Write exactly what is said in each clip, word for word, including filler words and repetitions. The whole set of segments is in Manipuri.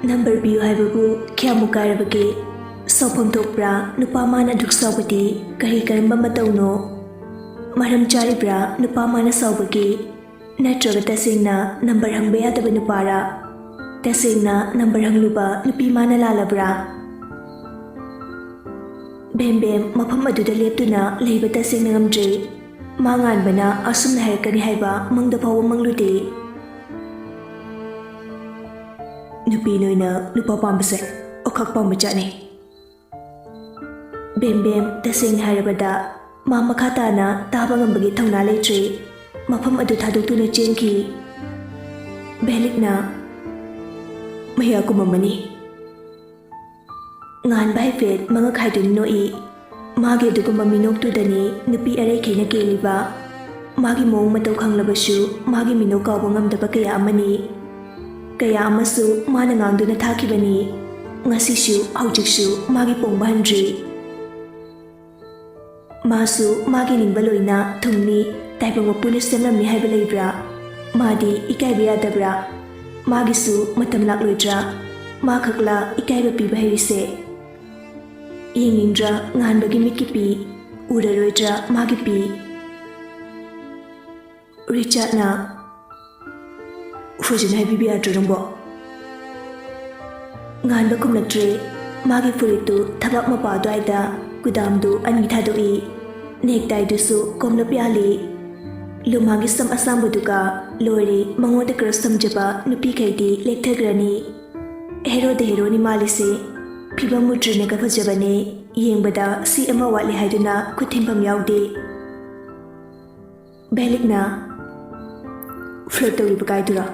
ꯅꯝꯕꯔ ꯄꯤꯌꯨ ꯍꯥꯏꯕꯕꯨ ꯀꯌꯥꯃꯨꯛ ꯀꯥꯏꯔꯕꯒꯦ? ꯁꯥꯎꯐꯝ ꯊꯣꯛꯄ꯭ꯔꯥ ꯅꯨꯄꯥ ꯃꯥꯅ ꯑꯗꯨꯛ ꯁꯥꯎꯕꯗꯤ? ꯀꯔꯤ ꯀꯔꯝꯕ ꯃꯇꯧꯅꯣ? ꯃꯔꯝ ꯆꯥꯔꯤꯕ꯭ꯔꯥ ꯅꯨꯄꯥ ꯃꯥꯅ ꯁꯥꯎꯕꯒꯤ? ꯅꯠꯇ꯭ꯔꯒ ꯇꯁꯦꯡꯅ ꯅꯝꯕꯔ ꯍꯪꯕ ꯌꯥꯗꯕ ꯅꯨꯄꯥꯔꯥ? ꯇꯁꯦꯡꯅ ꯅꯝꯕꯔ ꯍꯪꯂꯨꯕ ꯅꯨꯄꯤ ꯃꯥꯅ ꯂꯥꯜꯂꯕ꯭ꯔꯥ? ꯕꯦꯝ ꯕꯦꯝ ꯃꯐꯝ ꯑꯗꯨꯗ ꯂꯦꯞꯇꯨꯅ ꯂꯩꯕ ꯇꯁꯦꯡꯅ ꯉꯝꯗ꯭ꯔꯦ꯫ ꯃꯥ ꯉꯥꯟꯕꯅ ꯑꯁꯨꯝꯅ ꯍꯥꯏꯔꯛꯀꯅꯤ ꯍꯥꯏꯕ ꯃꯪꯗ ꯐꯥꯎꯕ ꯃꯪꯂꯨꯗꯦ꯫ ꯅꯨꯄꯤ ꯅꯣꯏꯅ ꯅꯨꯄꯥ ꯄꯥꯝꯕꯁꯦ ꯑꯣꯈꯛ ꯄꯥꯝꯕ ꯖꯥꯠꯅꯤ꯫ ꯕꯦꯝ ꯕꯦꯝ ꯇꯁꯦꯡꯅ ꯍꯥꯏꯔꯕꯗ ꯃꯥ ꯃꯈꯥ ꯇꯥꯅ ꯇꯥꯕ ꯉꯝꯕꯒꯤ ꯊꯧꯅꯥ ꯂꯩꯇ꯭ꯔꯦ꯫ ꯃꯐꯝ ꯑꯗꯨ ꯊꯥꯗꯣꯛꯇꯨꯅ ꯆꯦꯟꯈꯤ꯫ ꯕꯦꯂꯤꯛꯅ ꯃꯌꯥ ꯀꯨꯝꯃꯝꯃꯅꯤ꯫ ꯉꯥꯟꯕ ꯍꯥꯏꯐꯦꯠ ꯃꯉꯛ ꯍꯥꯏꯗꯨꯅ ꯅꯣꯛꯏ꯫ ꯃꯥꯒꯤ ꯑꯗꯨꯒꯨꯝꯕ ꯃꯤꯅꯣꯛꯇꯨꯗꯅꯤ ꯅꯨꯄꯤ ꯑꯔꯩꯈꯩꯅ ꯀꯦꯜꯂꯤꯕ꯫ ꯃꯥꯒꯤ ꯃꯑꯣꯡ ꯃꯇꯧ ꯈꯪꯂꯕꯁꯨ ꯃꯥꯒꯤ ꯃꯤꯅꯣꯛ ꯀꯥꯎꯕ ꯉꯝꯗꯕ ꯀꯌꯥ ꯑꯃꯅꯤ꯫ ꯀꯌꯥ ꯑꯃꯁꯨ ꯃꯥꯅ ꯉꯥꯡꯗꯨꯅ ꯊꯥꯈꯤꯕꯅꯤ꯫ ꯉꯁꯤꯁꯨ ꯍꯧꯖꯤꯛꯁꯨ ꯃꯥꯒꯤ ꯄꯣꯡꯕ ꯍꯟꯗ꯭ꯔꯤ꯫ ꯃꯥꯁꯨ ꯃꯥꯒꯤ ꯅꯤꯡꯕ ꯂꯣꯏꯅ ꯊꯨꯡꯅꯤ, ꯇꯥꯏꯕꯪ ꯃꯄꯨꯅ ꯁꯦꯝꯂꯝꯃꯤ ꯍꯥꯏꯕ ꯂꯩꯕ꯭ꯔꯥ? ꯃꯥꯗꯤ ꯏꯀꯥꯏꯕ ꯌꯥꯗꯕ꯭ꯔꯥ? ꯃꯥꯒꯤꯁꯨ ꯃꯇꯝ ꯂꯥꯛꯂꯣꯏꯗ꯭ꯔꯥ? ꯃꯥ ꯈꯛꯂꯥ ꯏꯀꯥꯏꯕ ꯄꯤꯕ ꯍꯩꯔꯤꯁꯦ? ꯌꯦꯡꯅꯤꯡꯗ꯭ꯔꯥ ꯉꯥꯟꯕꯒꯤ ꯃꯤꯠꯀꯤ ꯄꯤ? ꯎꯔꯔꯣꯏꯗ꯭ꯔꯥ ꯃꯥꯒꯤ ꯄꯤ? ꯔꯤꯆꯥꯔꯗꯅ ꯐꯖꯅ ꯍꯥꯏꯕꯤꯕ ꯌꯥꯗ꯭ꯔꯣ ꯅꯪꯕꯣ? ꯉꯥꯟꯕ ꯈꯨꯝꯂꯛꯇ꯭ꯔꯦ꯫ ꯃꯥꯒꯤ ꯐꯨꯔꯤꯠꯇꯨ ꯊꯕꯥꯛ ꯃꯄꯥ ꯑꯗꯨꯋꯥꯏꯗ ꯀꯨꯗꯥꯝꯗꯨ ꯑꯅꯤ ꯊꯥꯗꯣꯛꯏ꯫ ꯅꯦꯛꯇꯥꯏꯗꯨꯁꯨ ꯀꯣꯝꯂꯞ ꯌꯥꯜꯂꯤ꯫ ꯂꯨꯃꯥꯒꯤ ꯁꯝ ꯑꯁꯥꯡꯕꯗꯨꯒ ꯂꯣꯏꯔꯦ ꯃꯉꯣꯟꯗ ꯀ꯭ꯔꯁ ꯊꯝꯖꯕ ꯅꯨꯄꯤꯈꯩꯗꯤ ꯂꯦꯛꯊꯈ꯭ꯔꯅꯤ꯫ ꯍꯦꯔꯣꯗ ꯍꯦꯔꯣꯅꯤ ꯃꯥꯜꯂꯤꯁꯦ꯫ ꯐꯤꯕꯝ ꯃꯨꯇ꯭ꯔꯤꯅꯒ ꯐꯖꯕꯅꯦ꯫ ꯌꯦꯡꯕꯗ ꯁꯤ ꯑꯃ ꯋꯥꯠꯂꯤ ꯍꯥꯏꯗꯨꯅ ꯈꯨꯠ ꯊꯤꯟꯐꯝ ꯌꯥꯎꯗꯦ꯫ ꯕꯦꯂꯤꯛꯅ ꯐ꯭ꯂꯔꯠ ꯇꯧꯔꯤꯕ ꯀꯥꯏꯗꯨꯔꯣ?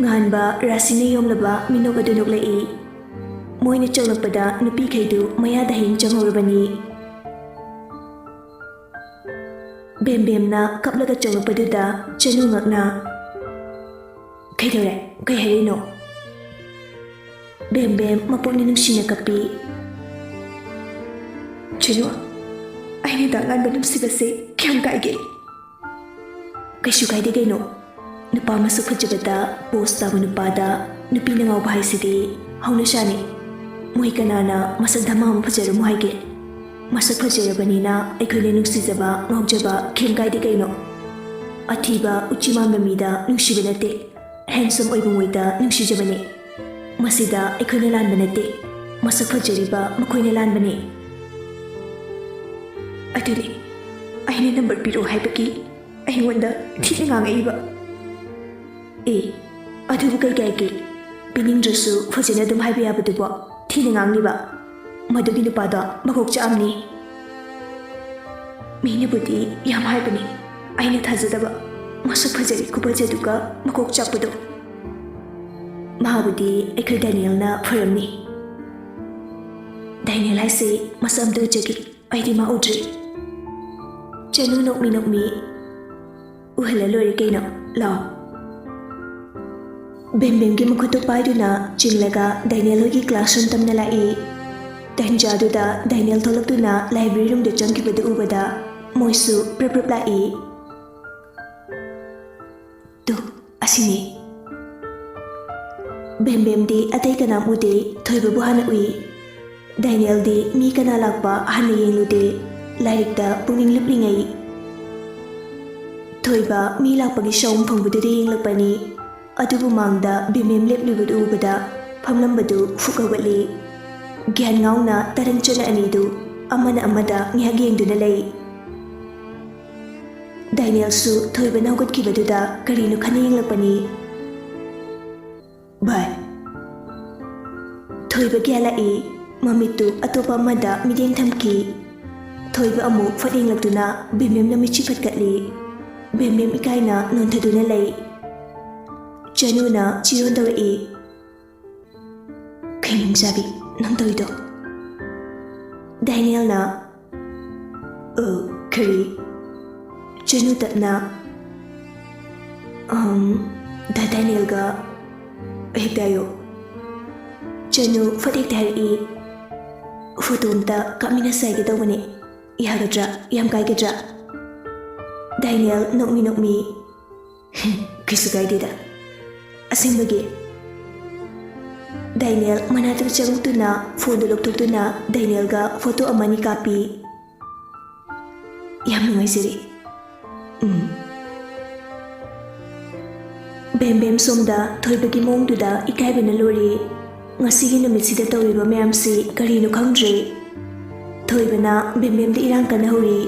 ꯉꯥꯟꯕ ꯔꯥꯁꯤꯅ ꯌꯣꯝꯂꯕ ꯃꯤꯅꯣꯛ ꯑꯗꯨ ꯅꯣꯛꯂꯛꯏ꯫ ꯃꯣꯏꯅ ꯆꯪꯂꯛꯄꯗ ꯅꯨꯄꯤꯈꯩꯗꯨ ꯃꯌꯥꯗ ꯍꯌꯦꯡ ꯆꯪꯍꯧꯔꯕꯅꯤ꯫ ꯕꯦꯝꯕꯦꯝꯅ ꯀꯞꯂꯒ ꯆꯪꯂꯛꯄꯗꯨꯗ ꯆꯅꯨ ꯉꯛꯅ, "ꯀꯩꯗꯧꯔꯦ? ꯀꯩ ꯍꯥꯏꯔꯤꯅꯣ?" ꯕꯦꯝꯕꯦꯝ ꯃꯄꯨꯛꯅꯤꯡ ꯅꯨꯡꯁꯤꯅ ꯀꯞꯄꯤ꯫ "ꯆꯅꯨ, ꯑꯩꯅ ꯗꯥ ꯉꯥꯟꯕ ꯅꯨꯡꯁꯤꯕꯁꯦ ꯀꯌꯥꯝ ꯀꯥꯏꯒꯦ?" "ꯀꯩꯁꯨ ꯀꯥꯏꯗꯦ ꯀꯩꯅꯣ꯫ ꯅꯨꯄꯥ ꯃꯁꯛ ꯐꯖꯕꯗ ꯄꯣꯁ ꯇꯥꯕ ꯅꯨꯄꯥꯗ ꯅꯨꯄꯤꯅ ꯉꯥꯎꯕ ꯍꯥꯏꯁꯤꯗꯤ ꯍꯧꯅꯁꯥꯅꯤ꯫ ꯃꯣꯏ ꯀꯅꯥꯅ ꯃꯁꯛ ꯙꯃꯥ ꯑꯃ ꯐꯖꯔꯝꯃꯣ ꯍꯥꯏꯒꯦ? ꯃꯁꯛ ꯐꯖꯔꯕꯅꯤꯅ ꯑꯩꯈꯣꯏꯅ ꯅꯨꯡꯁꯤꯖꯕ, ꯉꯥꯎꯖꯕ ꯈꯦꯡꯒꯥꯏꯗꯦ ꯀꯩꯅꯣ? ꯑꯊꯤꯕ, ꯎꯆꯤ ꯃꯥꯟꯕ ꯃꯤꯗ ꯅꯨꯡꯁꯤꯕ ꯅꯠꯇꯦ, ꯍꯦꯟꯁꯝ ꯑꯣꯏꯕ ꯃꯣꯏꯗ ꯅꯨꯡꯁꯤꯖꯕꯅꯤ꯫ ꯃꯁꯤꯗ ꯑꯩꯈꯣꯏꯅ ꯂꯥꯟꯕ ꯅꯠꯇꯦ, ꯃꯁꯛ ꯐꯖꯔꯤꯕ ꯃꯈꯣꯏꯅ ꯂꯥꯟꯕꯅꯤ꯫ ꯑꯗꯨꯅꯤ, ꯑꯩꯅ ꯅꯝꯕꯔ ꯄꯤꯔꯛꯑꯣ ꯍꯥꯏꯕꯒꯤ ꯑꯩꯉꯣꯟꯗ ꯊꯤꯅ ꯉꯥꯡꯉꯛꯏꯕ꯫ ꯑꯦ, ꯑꯗꯨꯕꯨ ꯀꯩ ꯀꯥꯏꯒꯦ? ꯄꯤꯅꯤꯡꯗ꯭ꯔꯁꯨ ꯐꯖꯅ ꯑꯗꯨꯝ ꯍꯥꯏꯕ ꯌꯥꯕꯗꯨꯕꯣ ꯊꯤꯅ ꯉꯥꯡꯂꯤꯕ? ꯃꯗꯨꯒꯤ ꯅꯨꯄꯥꯗꯣ ꯃꯀꯣꯛ ꯆꯥꯛꯑꯝꯅꯤ꯫ ꯃꯤꯅꯕꯨꯗꯤ ꯌꯥꯝ ꯍꯥꯏꯕꯅꯤ, ꯑꯩꯅ ꯊꯥꯖꯗꯕ꯫ ꯃꯁꯛ ꯐꯖꯔꯤ ꯈꯨꯐꯖꯗꯨꯒ ꯃꯀꯣꯛ ꯆꯥꯛꯄꯗꯣ꯫ ꯃꯥꯕꯨꯗꯤ ꯑꯩꯈꯣꯏ ꯗꯥꯅꯤꯌꯦꯜꯅ ꯐꯔꯝꯅꯤ꯫ ꯗꯥꯅꯤꯌꯦꯜ ꯍꯥꯏꯁꯦ ꯃꯁꯛ ꯑꯝꯇ ꯎꯖꯒꯦ꯫ ꯑꯩꯗꯤ ꯃꯥ ꯎꯗ꯭ꯔꯤ꯫ ꯆꯅꯨ ꯅꯣꯛꯃꯤ ꯅꯣꯛꯃꯤ, "ꯎꯍꯜꯂ ꯂꯣꯏꯔꯦ ꯀꯩꯅꯣ, ꯂꯥꯎ꯫" ꯕꯦꯝꯕꯦꯝꯒꯤ ꯃꯈꯨꯠꯇꯨ ꯄꯥꯏꯗꯨꯅ ꯆꯤꯡꯂꯒ ꯗꯥꯅꯤꯌꯦꯜ ꯍꯣꯏꯒꯤ ꯀ꯭ꯂꯥꯁꯔꯨꯝ ꯇꯝꯅ ꯂꯥꯛꯏ꯫ ꯇꯟꯖꯥꯗꯨꯗ ꯗꯥꯅꯤꯌꯦꯜ ꯊꯣꯛꯂꯛꯇꯨꯅ ꯂꯥꯏꯕ꯭ꯔꯦꯔꯤ ꯔꯨꯝꯗ ꯆꯪꯈꯤꯕꯗꯨ ꯎꯕꯗ ꯃꯣꯏꯁꯨ ꯄ꯭ꯔꯞ ꯄ꯭ꯔꯞ ꯂꯥꯛꯏ꯫ ꯇꯨ, ꯑꯁꯤꯅꯤ꯫ ꯕꯦꯝꯕꯦꯝꯗꯤ ꯑꯇꯩ ꯀꯅꯥꯝ ꯎꯗꯦ, ꯊꯣꯏꯕꯕꯨ ꯍꯥꯟꯅ ꯎꯏ꯫ ꯗꯥꯅꯤꯌꯦꯜꯗꯤ ꯃꯤ ꯀꯅꯥ ꯂꯥꯛꯄ ꯍꯥꯟꯅ ꯌꯦꯡꯂꯨꯗꯦ, ꯂꯥꯏꯔꯤꯛꯇ ꯄꯨꯛꯅꯤꯡ ꯂꯨꯞꯂꯤꯉꯩ꯫ ꯊꯣꯏꯕ ꯃꯤ ꯂꯥꯛꯄꯒꯤ ꯁꯥꯎꯝ ꯐꯪꯕꯗꯨꯗ ꯌꯦꯡꯂꯛꯄꯅꯤ꯫ ꯑꯗꯨꯕꯨ ꯃꯥꯡꯗ ꯕꯦꯝꯕꯦꯝ ꯂꯦꯞꯂꯤꯕꯗꯨ ꯎꯕꯗ ꯐꯝꯂꯝꯕꯗꯨ ꯐꯨꯛ ꯍꯧꯒꯠꯂꯤ꯫ ꯒ꯭ꯌꯥꯟ ꯉꯥꯎꯅ ꯇꯔꯪ ꯆꯅ ꯑꯅꯤꯗꯨ ꯑꯃꯅ ꯑꯃꯗ ꯉꯥꯏꯍꯥꯛ ꯌꯦꯡꯗꯨꯅ ꯂꯩ꯫ ꯗꯥꯅꯤꯌꯦꯜꯁꯨ ꯊꯣꯏꯕꯅ ꯍꯧꯒꯠꯈꯤꯕꯗꯨꯗ ꯀꯔꯤꯅꯣ ꯈꯟꯅ ꯌꯦꯡꯂꯛꯄꯅꯤ꯫ "ꯚꯥꯏ꯫" ꯊꯣꯏꯕ ꯒ꯭ꯌꯥꯟ ꯂꯥꯛꯏ, ꯃꯃꯤꯠꯇꯨ ꯑꯇꯣꯞꯄ ꯑꯃꯗ ꯃꯤꯠꯌꯦꯡ ꯊꯝꯈꯤ꯫ ꯊꯣꯏꯕ ꯑꯃꯨꯛ ꯐꯠ ꯌꯦꯡꯂꯛꯇꯨꯅ ꯕꯦꯝꯕꯦꯝꯅ ꯃꯤꯠꯁꯤ ꯐꯠꯀꯠꯂꯤ꯫ ꯕꯦꯝꯕꯦꯝ ꯏꯀꯥꯏꯅ ꯅꯣꯟꯊꯗꯨꯅ ꯂꯩ꯫ ꯆꯅꯨꯅ ꯆꯤꯔꯣꯟ ꯇꯧꯔꯛꯏ꯫ "ꯈꯩꯅꯤꯡ ꯆꯥꯕꯤ, ꯅꯪ ꯇꯧꯔꯤꯗꯣ?" ꯗꯥꯅꯤꯌꯦꯜꯅ, "ꯑ, ꯀꯔꯤ?" ꯆꯅꯨ ꯇꯞꯅ, "ꯑꯝ, ꯗꯥ ꯗꯥꯅꯤꯌꯦꯜꯒ ꯍꯦꯛꯇ ꯍꯥꯏꯌꯣ꯫" ꯆꯅꯨ ꯐꯠ ꯍꯦꯛꯇ ꯍꯥꯏꯔꯛꯏ, "ꯐꯣꯇꯣ ꯑꯝꯇ ꯀꯥꯞꯃꯤꯟꯅꯁꯦ ꯍꯥꯏꯒꯦ ꯇꯧꯕꯅꯦ꯫ ꯌꯥꯒꯗ꯭ꯔꯥ? ꯌꯥꯝ ꯀꯥꯏꯒꯗ꯭ꯔꯥ?" ꯗꯥꯅꯤꯌꯦꯜ ꯅꯣꯛꯃꯤ ꯅꯣꯛꯃꯤ, ꯀꯩꯁꯨ ꯀꯥꯏꯗꯦꯗ꯫ ꯑꯁꯦꯡꯕꯒꯤ꯫ ꯗꯥꯏꯅꯦꯜ ꯃꯅꯥꯛꯇ ꯆꯪꯂꯛꯇꯨꯅ ꯐꯣꯟꯗꯨ ꯂꯧꯊꯣꯛꯇꯨꯅ ꯗꯥꯏꯅꯦꯜꯒ ꯐꯣꯇꯣ ꯑꯃꯅꯤ ꯀꯥꯞꯄꯤ꯫ ꯌꯥꯝ ꯅꯨꯡꯉꯥꯏꯖꯔꯦ꯫ ꯎꯝ꯫ ꯕꯦꯝ ꯕꯦꯝ ꯁꯣꯝꯗ ꯊꯣꯏꯕꯒꯤ ꯃꯑꯣꯡꯗꯨꯗ ꯏꯀꯥꯏꯕꯅ ꯂꯣꯏꯔꯦ꯫ ꯉꯁꯤꯒꯤ ꯅꯨꯃꯤꯠꯁꯤꯗ ꯇꯧꯔꯤꯕ ꯃꯌꯥꯝꯁꯤ ꯀꯔꯤꯅꯣ ꯈꯪꯗ꯭ꯔꯦ꯫ ꯊꯣꯏꯕꯅ ꯕꯦꯝ ꯕꯦꯝꯗ ꯏꯔꯥꯡ ꯀꯟꯅ ꯍꯧꯔꯤ꯫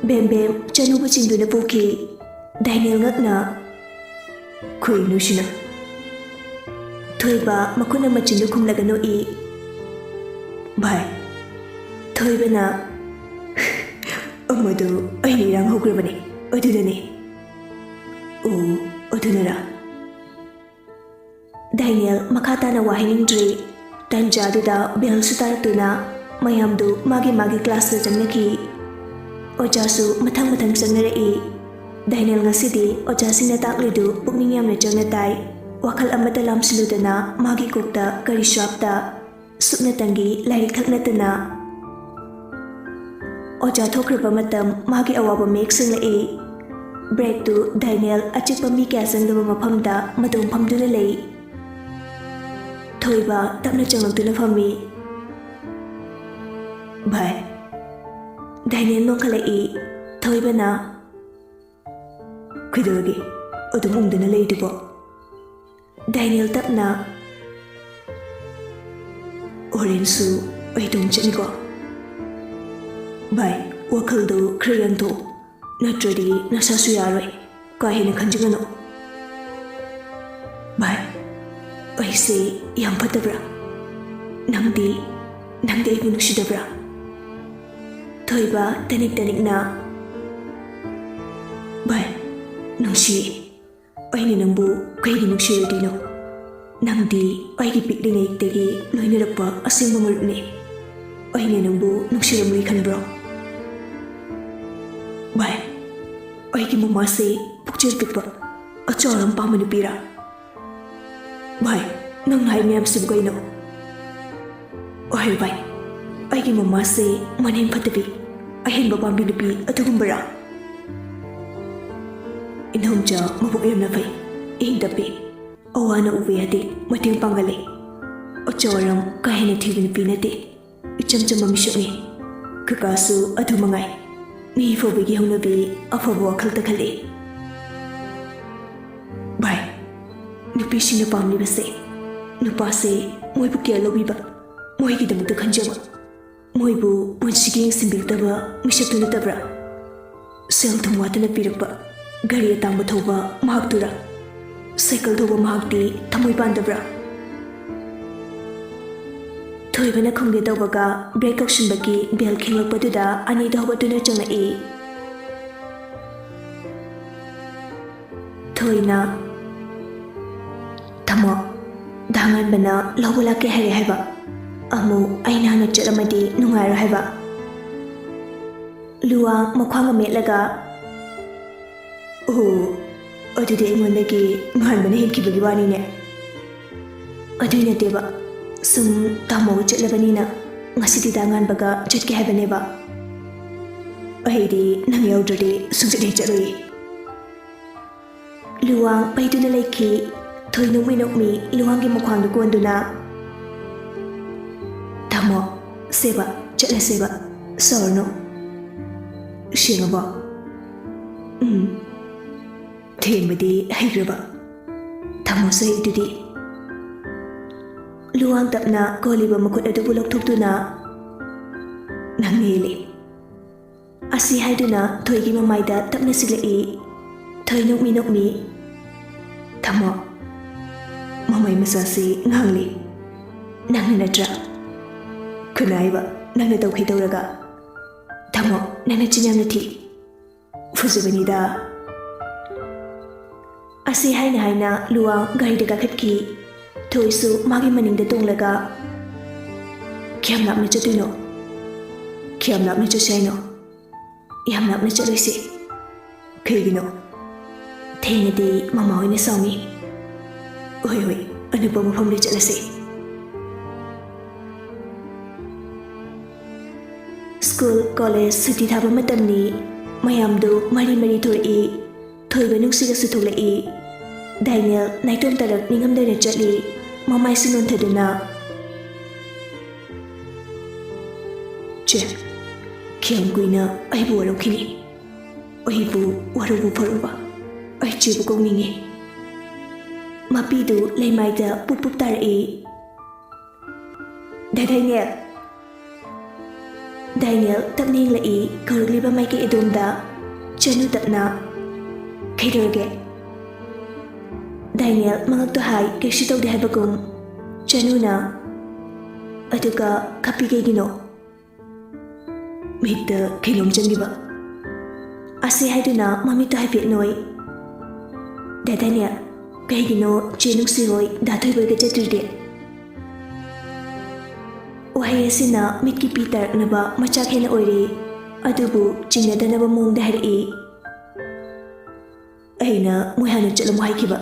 ꯕꯦꯝ ꯕꯦꯝ ꯆꯅꯨꯕꯨ ꯆꯤꯡꯗꯨꯅ ꯄꯨꯈꯤ꯫ ꯗꯥꯏꯅꯦꯜ ꯉꯛꯅ, "ꯀꯩꯅꯣ ꯁꯤꯅ?" ꯊꯣꯏꯕ ꯃꯈꯨꯠꯅ ꯃꯆꯤꯟꯗꯨ ꯈꯨꯝꯂꯒ ꯅꯣꯛꯏ꯫ "ꯚꯥꯏ, ꯊꯣꯏꯕꯅ, ꯑꯃꯗꯨ ꯑꯩꯅ ꯏꯔꯥꯡ ꯍꯧꯈ꯭ꯔꯕꯅꯤ, ꯑꯗꯨꯗꯅꯤ꯫" "ꯑꯣ, ꯑꯗꯨꯅꯔꯥ?" ꯗꯥꯏꯅꯦꯜ ꯃꯈꯥ ꯇꯥꯅ ꯋꯥ ꯍꯥꯏꯅꯤꯡꯗ꯭ꯔꯦ꯫ ꯇꯥꯟꯖꯥꯗꯨꯗ ꯕꯦꯜꯁꯨ ꯇꯥꯔꯛꯇꯨꯅ ꯃꯌꯥꯝꯗꯨ ꯃꯥꯒꯤ ꯃꯥꯒꯤ ꯀ꯭ꯂꯥꯁꯇ ꯆꯪꯅꯈꯤ꯫ ꯑꯣꯖꯥꯁꯨ ꯃꯊꯪ ꯃꯊꯪ ꯆꯪꯅꯔꯛꯏ꯫ ꯗꯥꯏꯅꯦꯜ ꯉꯁꯤꯗꯤ ꯑꯣꯖꯥꯁꯤꯡꯅ ꯇꯥꯛꯂꯤꯗꯨ ꯄꯨꯛꯅꯤꯡ ꯌꯥꯝꯅ ꯆꯪꯅ ꯇꯥꯏ꯫ ꯋꯥꯈꯜ ꯑꯃꯠꯇ ꯂꯥꯝꯁꯤꯜꯂꯨꯗꯅ ꯃꯥꯒꯤ ꯀꯣꯛꯇ ꯀꯔꯤꯁꯨ ꯍꯥꯞꯇ꯫ ꯁꯨꯞꯅꯇꯪꯒꯤ ꯂꯥꯏꯔꯤꯛ ꯈꯛ ꯅꯠꯇꯅ꯫ ꯑꯣꯖꯥ ꯊꯣꯛꯈ꯭ꯔꯕ ꯃꯇꯝ ꯃꯥꯒꯤ ꯑꯋꯥꯕ ꯃꯌꯦꯛ ꯁꯦꯡꯂꯛꯏ꯫ ꯕ꯭ꯔꯦꯛꯇꯨ ꯗꯥꯏꯅꯦꯜ ꯑꯆꯤꯛꯄ ꯃꯤ ꯀꯌꯥ ꯆꯪꯗꯕ ꯃꯐꯝꯗ ꯃꯇꯣꯝ ꯐꯝꯗꯨꯅ ꯂꯩ꯫ ꯊꯣꯏꯕ ꯇꯞꯅ ꯆꯪꯂꯛꯇꯨꯅ ꯐꯝꯃꯤ꯫ "ꯚꯥꯏ꯫" ꯗꯥꯏꯅꯦꯜ ꯅꯣꯡꯈꯠꯂꯛꯏ꯫ ꯊꯣꯏꯕꯅ, "ꯀꯩꯗꯧꯔꯒꯦ? ꯑꯗꯨꯝ ꯎꯪꯗꯅ ꯂꯩꯗꯨꯕꯣ?" ꯗꯥꯏꯅꯦꯜ ꯇꯞꯅ, "ꯑꯣꯔꯦꯟꯖꯁꯨ ꯑꯩ ꯇꯣꯡ ꯆꯠꯅꯤꯀꯣ? ꯚꯥꯏ, ꯋꯥꯈꯜꯗꯣ ꯈꯔ ꯌꯥꯡꯊꯣꯛꯑꯣ, ꯅꯠꯇ꯭ꯔꯗꯤ ꯅꯁꯥꯁꯨ ꯌꯥꯔꯣꯏ꯫ ꯀꯥ ꯍꯦꯟꯅ ꯈꯟꯖꯤꯟꯒꯅꯨ꯫" "ꯚꯥꯏ, ꯑꯩꯁꯦ ꯌꯥꯝ ꯐꯠꯇꯕ꯭ꯔꯥ? ꯅꯪꯗꯤ, ꯅꯪꯗꯤ ꯑꯩꯕꯨ ꯅꯨꯡꯁꯤꯗꯕ꯭ꯔꯥ?" ꯊꯣꯏꯕ ꯇꯅꯤꯛ ꯇꯅꯤꯛꯅ, "ꯚꯥꯏ, ꯅꯨꯡꯁꯤꯌꯦ꯫ ꯑꯩꯅ ꯅꯪꯕꯨ ꯀꯩꯒꯤ ꯅꯨꯡꯁꯤꯔꯣꯏꯗꯣꯏꯅꯣ? ꯅꯪꯗꯤ ꯑꯩꯒꯤ ꯄꯤꯛꯂꯤꯉꯩꯗꯒꯤ ꯂꯣꯏꯅꯔꯛꯄ ꯑꯁꯦꯡꯕ ꯃꯔꯨꯞꯅꯤ꯫ ꯑꯩꯅ ꯅꯪꯕꯨ ꯅꯨꯡꯁꯤꯔꯝꯂꯣꯏ ꯈꯟꯕ꯭ꯔꯣ? ꯚꯥꯏ, ꯑꯩꯒꯤ ꯃꯃꯥꯁꯦ ꯄꯨꯛꯆꯦꯜ ꯄꯤꯛꯄ, ꯑꯆꯥꯎ ꯑꯔꯥꯡ ꯄꯥꯝꯕ ꯅꯨꯄꯤꯔꯥ? ꯚꯥꯏ, ꯅꯪꯅ ꯍꯥꯏ ꯃꯌꯥꯝꯁꯤꯕꯨ ꯀꯩꯅꯣ? ꯑꯣꯍꯦ ꯚꯥꯏ, ꯑꯩꯒꯤ ꯃꯃꯥꯁꯦ ꯃꯅꯦꯝ ꯐꯠꯇꯕꯤ, ꯑꯍꯦꯟꯕ ꯄꯥꯝꯕꯤ ꯅꯨꯄꯤ ꯑꯗꯨꯒꯨꯝꯕꯔꯥ?" ꯏꯟꯗꯣꯝꯆꯥ ꯃꯕꯨꯛ ꯌꯥꯝꯅ ꯐꯩ, ꯏꯪ ꯇꯞꯄꯤ, ꯑꯋꯥ ꯑꯅꯥ ꯎꯕ ꯌꯥꯗꯦ, ꯃꯇꯦꯡ ꯄꯥꯡꯒꯜꯂꯤ꯫ ꯑꯆꯧ ꯑꯔꯥꯡ ꯀꯥ ꯍꯦꯟꯅ ꯊꯤꯕ ꯅꯨꯄꯤ ꯅꯠꯇꯦ, ꯏꯆꯝ ꯆꯝꯕ ꯃꯤꯁꯛꯅꯤ꯫ ꯀꯀꯥꯁꯨ ꯑꯗꯨ ꯃꯉꯥꯏ, ꯃꯤ ꯐꯕꯒꯤ ꯍꯧꯅꯕꯤ, ꯑꯐꯕ ꯋꯥꯈꯜꯇ ꯈꯜꯂꯤ꯫ ꯚꯥꯏ, ꯅꯨꯄꯤꯁꯤꯡꯅ ꯄꯥꯝꯂꯤꯕꯁꯦ ꯅꯨꯄꯥꯁꯦ ꯃꯣꯏꯕꯨ ꯀꯦꯌꯔ ꯂꯧꯕꯤꯕ, ꯃꯣꯏꯒꯤꯗꯃꯛꯇ ꯈꯟꯖꯕ, ꯃꯣꯏꯕꯨ ꯄꯨꯟꯁꯤꯒꯤ ꯌꯦꯡꯁꯤꯟꯕꯤꯒꯗꯕ ꯃꯤꯁꯛꯇꯨ ꯅꯠꯇꯕ꯭ꯔꯥ? ꯁꯦꯜ ꯊꯨꯝ ꯋꯥꯠꯇꯅ ꯄꯤꯔꯛꯄ, ꯒꯥꯔꯤ ꯑꯇꯥꯡꯕ ꯊꯧꯕ ꯃꯍꯥꯛꯇꯨꯔꯥ? ꯁꯥꯏꯀꯜ ꯊꯧꯕ ꯃꯍꯥꯛꯇꯤ ꯊꯃꯣꯏ ꯄꯥꯟꯗꯕ꯭ꯔꯥ? ꯊꯣꯏꯕꯅ ꯈꯨꯝꯒꯦ ꯇꯧꯕꯒ ꯕ꯭ꯔꯦꯛ ꯀꯛꯁꯤꯟꯕꯒꯤ ꯕꯦꯜ ꯈꯤꯡꯂꯛꯄꯗꯨꯗ ꯑꯅꯤꯗꯣ ꯍꯧꯒꯠꯇꯨꯅ ꯆꯪꯂꯛꯏ꯫ ꯊꯣꯏꯅ, "ꯇꯥꯃꯣ, ꯗꯥ ꯉꯥꯟꯕꯅ ꯂꯧꯕ ꯂꯥꯛꯀꯦ ꯍꯥꯏꯔꯦ ꯍꯥꯏꯕ꯫ ꯑꯃꯨꯛ ꯑꯩꯅ ꯍꯥꯟꯅ ꯆꯠꯂꯝꯃꯗꯤ ꯅꯨꯡꯉꯥꯏꯔꯣꯏ ꯍꯥꯏꯕ꯫" ꯂꯨꯋꯥꯡ ꯃꯈ꯭ꯋꯥꯡ ꯑꯃ ꯃꯦꯠꯂꯒ, "ꯑꯣ, ꯑꯗꯨꯗꯤ ꯑꯩꯉꯣꯟꯗꯒꯤ ꯉꯥꯟꯕꯅ ꯍꯦꯟꯈꯤꯕꯒꯤ ꯋꯥꯅꯤꯅꯦ?" "ꯑꯗꯨꯏ ꯅꯠꯇꯦꯕ, ꯁꯨꯝ ꯇꯥꯃꯣꯒ ꯆꯠꯂꯕꯅꯤꯅ ꯉꯁꯤꯗꯤ ꯗꯥ ꯉꯥꯟꯕꯒ ꯆꯠꯀꯦ ꯍꯥꯏꯕꯅꯦꯕ꯫ ꯑꯩꯗꯤ ꯅꯪ ꯌꯥꯎꯗ꯭ꯔꯗꯤ ꯁꯨꯡꯆꯠ ꯍꯦꯛ ꯆꯠꯂꯣꯏꯌꯦ꯫" ꯂꯨꯋꯥꯡ ꯄꯩꯗꯨꯅ ꯂꯩꯈꯤ꯫ ꯊꯣꯏ ꯅꯣꯛꯃꯤ ꯅꯣꯛꯃꯤ ꯂꯨꯋꯥꯡꯒꯤ ꯃꯈ꯭ꯋꯥꯡꯗꯨ ꯀꯣꯟꯗꯨꯅ, "ꯇꯥꯃꯣ, ꯁꯦꯕ, ꯆꯠꯂꯁꯦꯕ, ꯁꯥꯎꯔꯅꯨ꯫ ꯁꯦꯡꯉꯕꯣ?" "ꯎꯝ, ꯊꯦꯝꯕꯗꯤ ꯍꯩꯈ꯭ꯔꯕ? ꯇꯥꯃꯣꯁꯨ ꯍꯩꯗꯨꯗꯤ꯫" ꯂꯨꯋꯥꯡ ꯇꯞꯅ ꯀꯣꯜꯂꯤꯕ ꯃꯈꯨꯠ ꯑꯗꯨꯕꯨ ꯂꯧꯊꯣꯛꯇꯨꯅ, "ꯅꯪꯅ ꯍꯦꯜꯂꯤ꯫" ꯑꯁꯤ ꯍꯥꯏꯗꯨꯅ ꯊꯣꯏꯒꯤ ꯃꯃꯥꯏꯗ ꯇꯞꯅ ꯁꯤꯜꯂꯛꯏ꯫ ꯊꯣꯏ ꯅꯣꯛꯃꯤ ꯅꯣꯛꯃꯤ, "ꯇꯥꯃꯣ, ꯃꯃꯥꯏ ꯃꯆꯥꯁꯤ ꯉꯥꯡꯂꯤ꯫ ꯅꯪꯅ ꯅꯠꯇ꯭ꯔꯥ? ꯈꯨꯅꯥꯏꯕ, ꯅꯪꯅ ꯇꯧꯈꯩ ꯇꯧꯔꯒ꯫ ꯇꯥꯃꯣ, ꯅꯪꯅ ꯆꯤꯟ ꯌꯥꯝꯅ ꯊꯤ꯫ ꯐꯖꯕꯅꯤꯗ꯫" ꯑꯁꯤ ꯍꯥꯏꯅ ꯍꯥꯏꯅ ꯂꯨꯋꯥꯡ ꯒꯥꯔꯤꯗ ꯀꯥꯈꯠꯈꯤ꯫ ꯊꯣꯏꯁꯨ ꯃꯥꯒꯤ ꯃꯅꯤꯡꯗ ꯇꯣꯡꯂꯒ, "ꯀꯌꯥꯝ ꯂꯥꯞꯅ ꯆꯠꯇꯣꯏꯅꯣ? ꯀꯌꯥꯝ ꯂꯥꯞꯅ ꯆꯠꯁꯦ ꯍꯥꯏꯅꯣ?" "ꯌꯥꯝ ꯂꯥꯞꯅ ꯆꯠꯂꯣꯏꯁꯦ꯫" "ꯀꯩꯒꯤꯅꯣ?" "ꯊꯦꯡꯉꯗꯤ ꯃꯃꯥ ꯍꯣꯏꯅ ꯁꯥꯎꯅꯤ꯫" "ꯍꯣꯏ, ꯍꯣꯏ, ꯑꯅꯛꯄ ꯃꯐꯝꯗ ꯆꯠꯂꯁꯦ꯫" ꯁ꯭ꯀꯨꯜ, ꯀꯣꯂꯦꯖ ꯁꯨꯇꯤ ꯊꯥꯕ ꯃꯇꯝꯅꯤ꯫ ꯃꯌꯥꯝꯗꯨ ꯃꯔꯤ ꯃꯔꯤ ꯊꯣꯔꯛꯏ꯫ ꯊꯣꯏꯕ ꯅꯨꯡꯁꯤꯒꯁꯨ ꯊꯣꯛꯂꯛꯏ꯫ ꯗꯥꯏꯅꯦꯜ ꯅꯥꯏꯇꯣꯝ ꯇꯥꯔꯛ ꯅꯤꯡꯉꯝꯗꯅ ꯆꯠꯂꯤ, ꯃꯃꯥꯏꯁꯨ ꯅꯣꯟꯊꯗꯨꯅ꯫ "ꯆꯦ, ꯀꯌꯥꯝ ꯀꯨꯏꯅ ꯑꯩꯕꯨ ꯋꯥꯔꯧꯈꯤꯅꯤ? ꯑꯩꯕꯨ ꯋꯥꯔꯧꯕ ꯐꯔꯨꯕ, ꯑꯩ ꯆꯦꯕꯨ ꯀꯧꯅꯤꯡꯉꯤ꯫" ꯃꯄꯤꯗꯨ ꯂꯩꯃꯥꯏꯗ ꯄꯨꯞ ꯄꯨꯞ ꯇꯥꯔꯛꯏ꯫ "ꯗꯥ ꯗꯥꯏꯅꯦꯜ!" ꯗꯥꯏꯅꯦꯜ ꯇꯞꯅ ꯌꯦꯡꯂꯛꯏ, ꯀꯧꯔꯛꯂꯤꯕ ꯃꯥꯏꯀꯩ ꯑꯗꯣꯝꯗ꯫ ꯆꯅꯨ ꯇꯞꯅ, "ꯀꯩꯗꯧꯔꯒꯦ?" ꯗꯥꯏꯅꯦꯜ ꯃꯉꯛꯇꯣ ꯍꯥꯏ, ꯀꯩꯁꯨ ꯇꯧꯗꯦ ꯍꯥꯏꯕꯒꯨꯝ꯫ ꯆꯅꯨꯅ, "ꯑꯗꯨꯒ ꯈꯞꯄꯤ ꯀꯩꯒꯤꯅꯣ?" ꯃꯤꯠꯇ ꯀꯩꯅꯣꯝ ꯆꯪꯈꯤꯕ꯫ ꯑꯁꯤ ꯍꯥꯏꯗꯨꯅ ꯃꯃꯤꯠꯇꯣ ꯍꯥꯏꯐꯦꯠ ꯅꯣꯏ꯫ "ꯗꯥ ꯗꯥꯏꯅꯦꯜ, ꯀꯩꯒꯤꯅꯣ ꯆꯦ ꯅꯨꯡꯁꯤ ꯍꯣꯏ ꯗꯥ ꯊꯣꯏꯕ ꯍꯣꯏꯒ ꯆꯠꯇ꯭ꯔꯤꯗꯤ?" ꯋꯥꯍꯩ ꯑꯁꯤꯅ ꯃꯤꯠꯀꯤ ꯄꯤ ꯇꯥꯔꯛꯅꯕ ꯃꯆꯥꯛ ꯍꯦꯟꯅ ꯑꯣꯏꯔꯦ, ꯑꯗꯨꯕꯨ ꯆꯤꯡꯅꯗꯅꯕ ꯃꯑꯣꯡꯗ ꯍꯥꯏꯔꯛꯏ꯫ "ꯑꯩꯅ ꯃꯣꯏ ꯍꯥꯟꯅ ꯆꯠꯂꯝꯃꯣ ꯍꯥꯏꯈꯤꯕ꯫"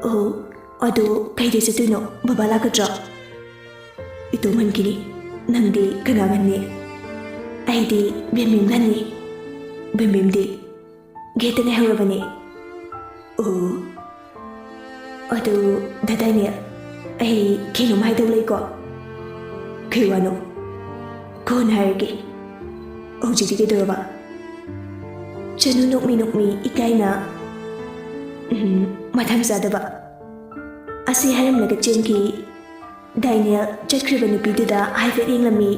"ꯑꯣ, ꯑꯗꯣ ꯀꯩꯗ ꯆꯠꯇꯣꯏꯅꯣ? ꯕꯕꯥ ꯂꯥꯛꯀꯗ꯭ꯔꯣ?" "ꯏꯇꯣꯝ ꯍꯟꯈꯤꯅꯤ꯫ ꯅꯪꯗꯤ ꯀꯅꯥ ꯍꯟꯅꯤ?" "ꯑꯩꯗꯤ ꯕꯦꯝꯕꯦꯝꯒ ꯍꯟꯅꯤ꯫" "ꯕꯦꯝꯕꯦꯝꯗꯤ?" "ꯒꯦꯠꯇ ꯉꯥꯏꯍꯧꯔꯕꯅꯤ꯫" "ꯑꯣ, ꯑꯗꯨ ꯗꯥ ꯗꯥꯏꯅꯦꯜ, ꯑꯩ ꯀꯩꯅꯣꯝ ꯍꯥꯏꯗꯧ ꯂꯩꯀꯣ꯫" "ꯀꯩ ꯋꯥꯅꯣ?" "ꯀꯣꯟꯅ ꯍꯥꯏꯔꯒꯦ꯫ ꯍꯧꯖꯤꯛꯇꯤ ꯀꯩꯗꯧꯔꯕ?" ꯆꯅꯨ ꯅꯣꯛꯃꯤ ꯅꯣꯛꯃꯤ ꯏꯀꯥꯏꯅ, "ꯎꯝ, ꯃꯊꯪ ꯆꯥꯗꯕ꯫" ꯑꯁꯤ ꯍꯥꯏꯔꯝꯂꯒ ꯆꯦꯟꯈꯤ꯫ ꯗꯥꯏꯅꯦꯜ ꯆꯠꯈ꯭ꯔꯤꯕ ꯅꯨꯄꯤꯗꯨꯗ ꯍꯥꯏꯐꯦꯠ ꯌꯦꯡꯂꯝꯃꯤ,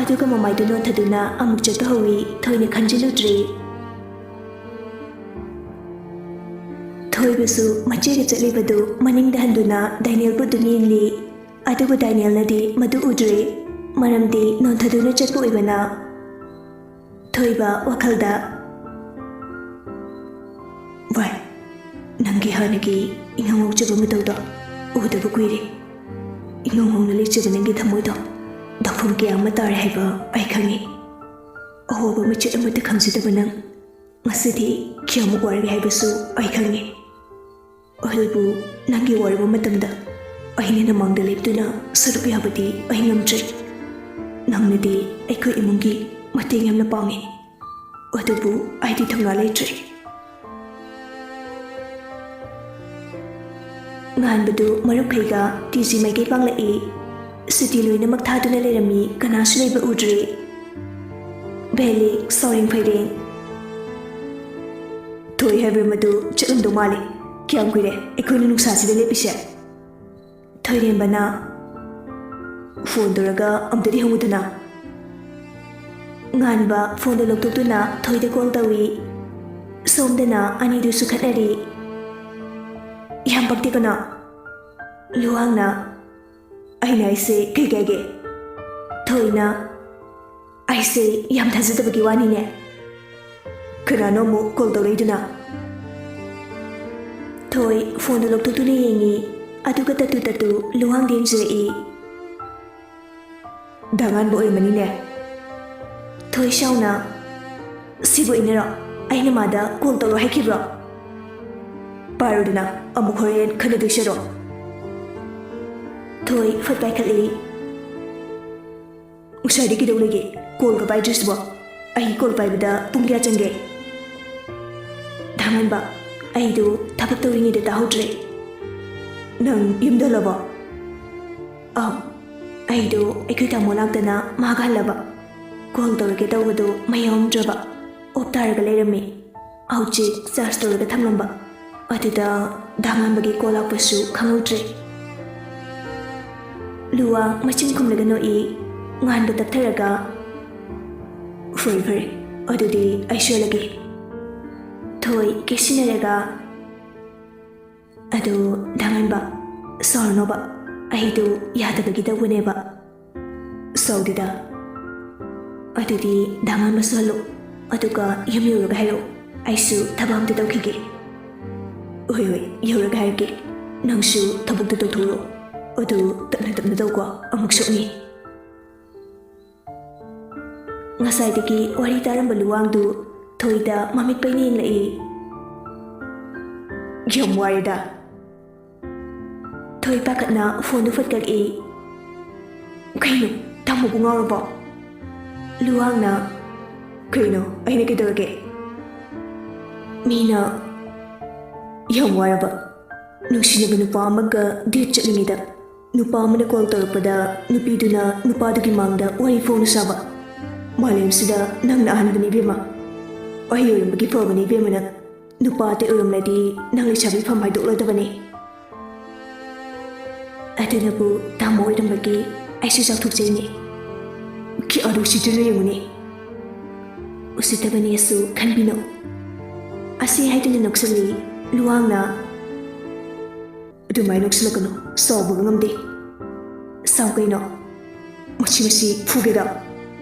ꯑꯗꯨꯒ ꯃꯃꯥꯏꯗꯨ ꯅꯣꯟꯊꯗꯨꯅ ꯑꯃꯨꯛ ꯆꯠꯄ ꯍꯧꯏ꯫ ꯊꯣꯏꯅ ꯈꯟꯖꯤꯜꯂꯨꯗ꯭ꯔꯦ꯫ ꯊꯣꯏꯕꯁꯨ ꯃꯆꯦꯒ ꯆꯠꯂꯤꯕꯗꯨ ꯃꯅꯤꯡꯗ ꯍꯟꯗꯨꯅ ꯗꯥꯏꯅꯦꯜꯕꯨ ꯑꯗꯨꯝ ꯌꯦꯡꯂꯤ꯫ ꯑꯗꯨꯕꯨ ꯗꯥꯏꯅꯦꯜꯅꯗꯤ ꯃꯗꯨ ꯎꯗ꯭ꯔꯦ, ꯃꯔꯝꯗꯤ ꯅꯣꯟꯊꯗꯨꯅ ꯆꯠꯄ ꯑꯣꯏꯕꯅ꯫ ꯊꯣꯏꯕ ꯋꯥꯈꯜꯗ, "ꯚꯥꯏ, ꯅꯪꯒꯤ ꯍꯥꯟꯅꯒꯤ ꯏꯉꯧ ꯉꯧꯖꯕ ꯃꯇꯧꯗꯣ ꯎꯗꯕ ꯀꯨꯏꯔꯦ꯫ ꯏꯉꯧ ꯉꯧꯅ ꯂꯩꯖꯕ ꯅꯪꯒꯤ ꯊꯃꯣꯏꯗꯣ ꯗꯥꯛꯐꯝ ꯀꯌꯥ ꯑꯃ ꯇꯥꯔꯦ ꯍꯥꯏꯕ ꯑꯩ ꯈꯪꯉꯤ꯫ ꯑꯍꯣꯕ ꯃꯆꯦꯠ ꯑꯃꯠꯇ ꯈꯪꯖꯗꯕ ꯅꯪ ꯉꯁꯤꯗꯤ ꯀꯌꯥꯃꯨꯛ ꯋꯥꯔꯒꯦ ꯍꯥꯏꯕꯁꯨ ꯑꯩ ꯈꯪꯉꯤ꯫ ꯑꯗꯨꯕꯨ ꯅꯪꯒꯤ ꯋꯥꯔꯕ ꯃꯇꯝꯗ ꯑꯩꯅ ꯅꯃꯥꯡꯗ ꯂꯦꯞꯇꯨꯅ ꯁꯔꯨꯛ ꯌꯥꯕꯗꯤ ꯑꯩ ꯉꯝꯗ꯭ꯔꯦ꯫ ꯅꯪꯅꯗꯤ ꯑꯩꯈꯣꯏ ꯏꯃꯨꯡꯒꯤ ꯃꯇꯦꯡ ꯌꯥꯝꯅ ꯄꯥꯡꯉꯤ, ꯑꯗꯨꯕꯨ ꯑꯩꯗꯤ ꯊꯧꯅꯥ ꯂꯩꯇ꯭ꯔꯦ꯫ ꯉꯥꯟꯕꯗꯨ ꯃꯔꯨꯞꯈꯩꯒ ꯇꯤ ꯖꯤ ꯃꯥꯏꯀꯩ ꯄꯥꯡꯂꯛꯏ꯫ ꯁꯨꯇꯤ ꯂꯣꯏꯅꯃꯛ ꯊꯥꯗꯨꯅ ꯂꯩꯔꯝꯃꯤ, ꯀꯅꯥꯁꯨ ꯂꯩꯕ ꯎꯗ꯭ꯔꯦ꯫ ꯚꯦꯂꯤ, ꯁꯥꯎꯔꯦꯡ ꯐꯩꯔꯦꯡ꯫ ꯊꯣꯏ ꯍꯥꯏꯕ ꯃꯗꯨ ꯆꯠꯂꯝꯗꯧ ꯃꯥꯜꯂꯦ꯫ ꯀꯌꯥꯝ ꯀꯨꯏꯔꯦ ꯑꯩꯈꯣꯏꯅ ꯅꯨꯡꯁꯥꯁꯤꯗ ꯂꯦꯞꯄꯤꯁꯦ? ꯊꯣꯏꯔꯦꯝꯕꯅ ꯐꯣꯟ ꯇꯧꯔꯒ ꯑꯝꯇꯗꯤ ꯍꯪꯉꯨꯗꯅ꯫ ꯉꯥꯟꯕ ꯐꯣꯟꯗꯨ ꯂꯧꯊꯣꯛꯇꯨꯅ ꯊꯣꯏꯗ ꯀꯣꯜ ꯇꯧꯏ꯫ ꯁꯣꯝꯗꯅ ꯑꯅꯤꯗꯨꯁꯨ ꯈꯠꯅꯔꯤ꯫ ꯌꯥꯝ ꯄꯛꯇꯦ ꯀꯅꯥ? ꯂꯨꯋꯥꯡꯅ, "ꯑꯩꯅ ꯍꯥꯏꯁꯦ ꯀꯩ ꯀꯥꯏꯒꯦ?" ꯊꯣꯏꯅ, "ꯑꯩꯁꯦ ꯌꯥꯝ ꯊꯥꯖꯗꯕꯒꯤ ꯋꯥꯅꯤꯅꯦ꯫ ꯀꯅꯥꯅꯣ ꯑꯃꯨꯛ ꯀꯣꯜ ꯇꯧꯔꯛꯏꯗꯨꯅ?" ꯊꯣꯏ ꯐꯣꯟꯗꯨ ꯂꯧꯊꯣꯛꯇꯨꯅ ꯌꯦꯡꯉꯤ, ꯑꯗꯨꯒ ꯇꯠꯇꯨ ꯇꯠꯇꯨ ꯂꯨꯋꯥꯡꯗ ꯌꯦꯡꯖꯔꯛꯏ꯫ "ꯗꯥ ꯉꯥꯟꯕ ꯑꯣꯏꯔꯝꯃꯅꯤꯅꯦ?" ꯊꯣꯏ ꯁꯥꯎꯅ, "ꯁꯤꯕꯨ ꯑꯩꯅꯔꯣ? ꯑꯩꯅ ꯃꯥꯗ ꯀꯣꯜ ꯇꯧꯔꯣ ꯍꯥꯏꯈꯤꯕ꯭ꯔꯣ? ꯄꯥꯔꯨꯗꯅ, ꯑꯃꯨꯛ ꯍꯣꯔꯦꯟ ꯈꯟꯅꯗꯣꯏ ꯁꯔꯨꯛ꯫" ꯊꯣꯏ ꯐꯠ ꯄꯥꯏꯈꯠꯂꯤ꯫ "ꯉꯁꯥꯏꯗꯤ ꯀꯩꯗꯧ ꯂꯩꯒꯦ? ꯀꯣꯜꯒ ꯄꯥꯏꯗ꯭ꯔꯤꯁꯤꯕꯣ? ꯑꯩ ꯀꯣꯜ ꯄꯥꯏꯕꯗ ꯄꯨꯡ ꯀꯌꯥ ꯆꯪꯒꯦ?" "ꯗꯥ ꯉꯥꯟꯕ, ꯑꯩꯗꯣ ꯊꯕꯛ ꯇꯧꯔꯤꯉꯩꯗ ꯇꯥꯍꯧꯗ꯭ꯔꯦ꯫" "ꯅꯪ ꯌꯨꯝꯗ ꯍꯜꯂꯕꯣ?" "ꯑꯥꯎ, ꯑꯩꯗꯣ ꯑꯩꯈꯣꯏ ꯇꯥꯃꯣ ꯂꯥꯛꯇꯅ ꯃꯥꯒ ꯍꯜꯂꯕ꯫ ꯀꯣꯜ ꯇꯧꯔꯒꯦ ꯇꯧꯕꯗꯣ ꯃꯩ ꯌꯥꯎꯔꯝꯗ꯭ꯔꯕ, ꯑꯣꯞ ꯇꯥꯔꯒ ꯂꯩꯔꯝꯃꯤ꯫ ꯍꯧꯖꯤꯛ ꯆꯥꯔꯖ ꯇꯧꯔꯒ ꯊꯝꯂꯝꯕ, ꯑꯗꯨꯗ ꯗꯥ ꯉꯥꯟꯕꯒꯤ ꯀꯣꯜ ꯂꯥꯛꯄꯁꯨ ꯈꯪꯍꯧꯗ꯭ꯔꯦ꯫" ꯂꯨꯋꯥꯡ ꯃꯆꯤꯟ ꯈꯨꯝꯂꯒ ꯅꯣꯛꯏ꯫ ꯉꯥꯟꯕ ꯇꯞꯊꯔꯒ, "ꯐꯔꯦ ꯐꯔꯦ, ꯑꯗꯨꯗꯤ ꯑꯩ ꯆꯠꯂꯒꯦ꯫" ꯊꯣꯏ ꯀꯦꯁꯤꯟꯅꯔꯒ, "ꯑꯗꯣ ꯗꯥ ꯉꯥꯟꯕ, ꯁꯥꯎꯔꯅꯣꯕ, ꯑꯩꯗꯣ ꯌꯥꯗꯕꯒꯤ ꯇꯧꯕꯅꯦꯕ꯫" "ꯁꯥꯎꯗꯦꯗ꯫ ꯑꯗꯨꯗꯤ ꯗꯥ ꯉꯥꯟꯕꯁꯨ ꯍꯜꯂꯣ, ꯑꯗꯨꯒ ꯌꯨꯝ ꯌꯧꯔꯒ ꯍꯥꯏꯔꯛꯑꯣ, ꯑꯩꯁꯨ ꯊꯕꯛ ꯑꯝꯇ ꯇꯧꯈꯤꯒꯦ꯫" "ꯍꯣꯏ ꯍꯣꯏ, ꯌꯧꯔꯒ ꯍꯥꯏꯔꯛꯀꯦ꯫ ꯅꯪꯁꯨ ꯊꯕꯛꯇꯣ ꯇꯧꯊꯣꯛꯎꯔꯣ꯫ ꯑꯗꯨ ꯇꯞꯅ ꯇꯞꯅ ꯇꯧꯀꯣ, ꯑꯃꯨꯛ ꯁꯣꯛꯅꯤ꯫" ꯉꯁꯥꯏꯗꯒꯤ ꯋꯥꯔꯤ ꯇꯥꯔꯝꯕ ꯂꯨꯋꯥꯡꯗꯨ ꯊꯣꯏꯗ ꯃꯃꯤꯠ ꯄꯩꯅ ꯌꯦꯡꯂꯛꯏ꯫ "ꯌꯥꯝ ꯋꯥꯔꯦꯗ꯫" ꯊꯣꯏ ꯄꯥꯈꯠꯅ ꯐꯣꯟꯗꯨ ꯐꯠ ꯀꯛꯏ꯫ "ꯀꯩꯅꯣ, ꯇꯥꯃꯣꯕꯨ ꯉꯥꯎꯔꯕꯣ?" ꯂꯨꯋꯥꯡꯅ, "ꯀꯩꯅꯣ, ꯑꯩꯅ ꯀꯩꯗꯧꯔꯒꯦ?" "ꯃꯤꯅ ꯌꯥꯝ ꯋꯥꯔꯕ, ꯅꯨꯡꯁꯤꯅꯕ ꯅꯨꯄꯥ ꯑꯃꯒ date ꯆꯠꯂꯤꯉꯩꯗ ꯅꯨꯄꯥ ꯑꯃꯅ call ꯇꯧꯔꯛꯄꯗ ꯅꯨꯄꯤꯗꯨꯅ ꯅꯨꯄꯥꯗꯨꯒꯤ ꯃꯥꯡꯗ ꯋꯥꯔꯤ ꯐꯥꯎꯅ ꯁꯥꯕ꯫ ꯃꯥꯂꯦꯝꯁꯤꯗ ꯅꯪꯅ ꯑꯍꯥꯟꯕꯅꯤ ꯏꯕꯦꯝꯃ꯫ ꯑꯩ ꯑꯣꯏꯔꯝꯕꯒꯤ ꯐꯕꯅꯤ ꯏꯕꯦꯝꯃ ꯅꯪ꯫ ꯅꯨꯄꯥ ꯑꯇꯩ ꯑꯣꯏꯔꯝꯂꯗꯤ ꯅꯪ ꯂꯩꯁꯥꯕꯤ ꯐꯝ ꯍꯥꯏꯗꯣꯛꯂꯗꯕꯅꯤ꯫ ꯑꯗꯨꯅꯕꯨ ꯇꯥꯃꯣ ꯑꯣꯏꯔꯝꯕꯒꯤ ꯑꯩꯁꯨ ꯆꯥꯎꯊꯣꯛꯆꯩꯅꯦ꯫ ꯀꯌꯥꯗ ꯎꯁꯤꯠꯇ꯭ꯔꯤꯅꯣ ꯌꯦꯡꯉꯨꯅꯦ꯫ ꯎꯁꯤꯠꯇꯕꯅꯦꯁꯨ ꯈꯟꯕꯤꯅꯨ꯫ ꯑꯁꯤ ꯍꯥꯏꯗꯨꯅ ꯅꯣꯛꯁꯜꯂꯤ ꯂꯨꯋꯥꯡꯅ꯫ ꯑꯗꯨꯃꯥꯏꯅ ꯅꯣꯛꯁꯤꯜꯂꯛꯀꯅꯨ, ꯁꯥꯎꯕꯒ ꯉꯝꯗꯦ꯫ ꯁꯥꯎ ꯀꯩꯅꯣ? ꯃꯁꯤ ꯃꯁꯤ ꯐꯨꯒꯦꯔꯣ?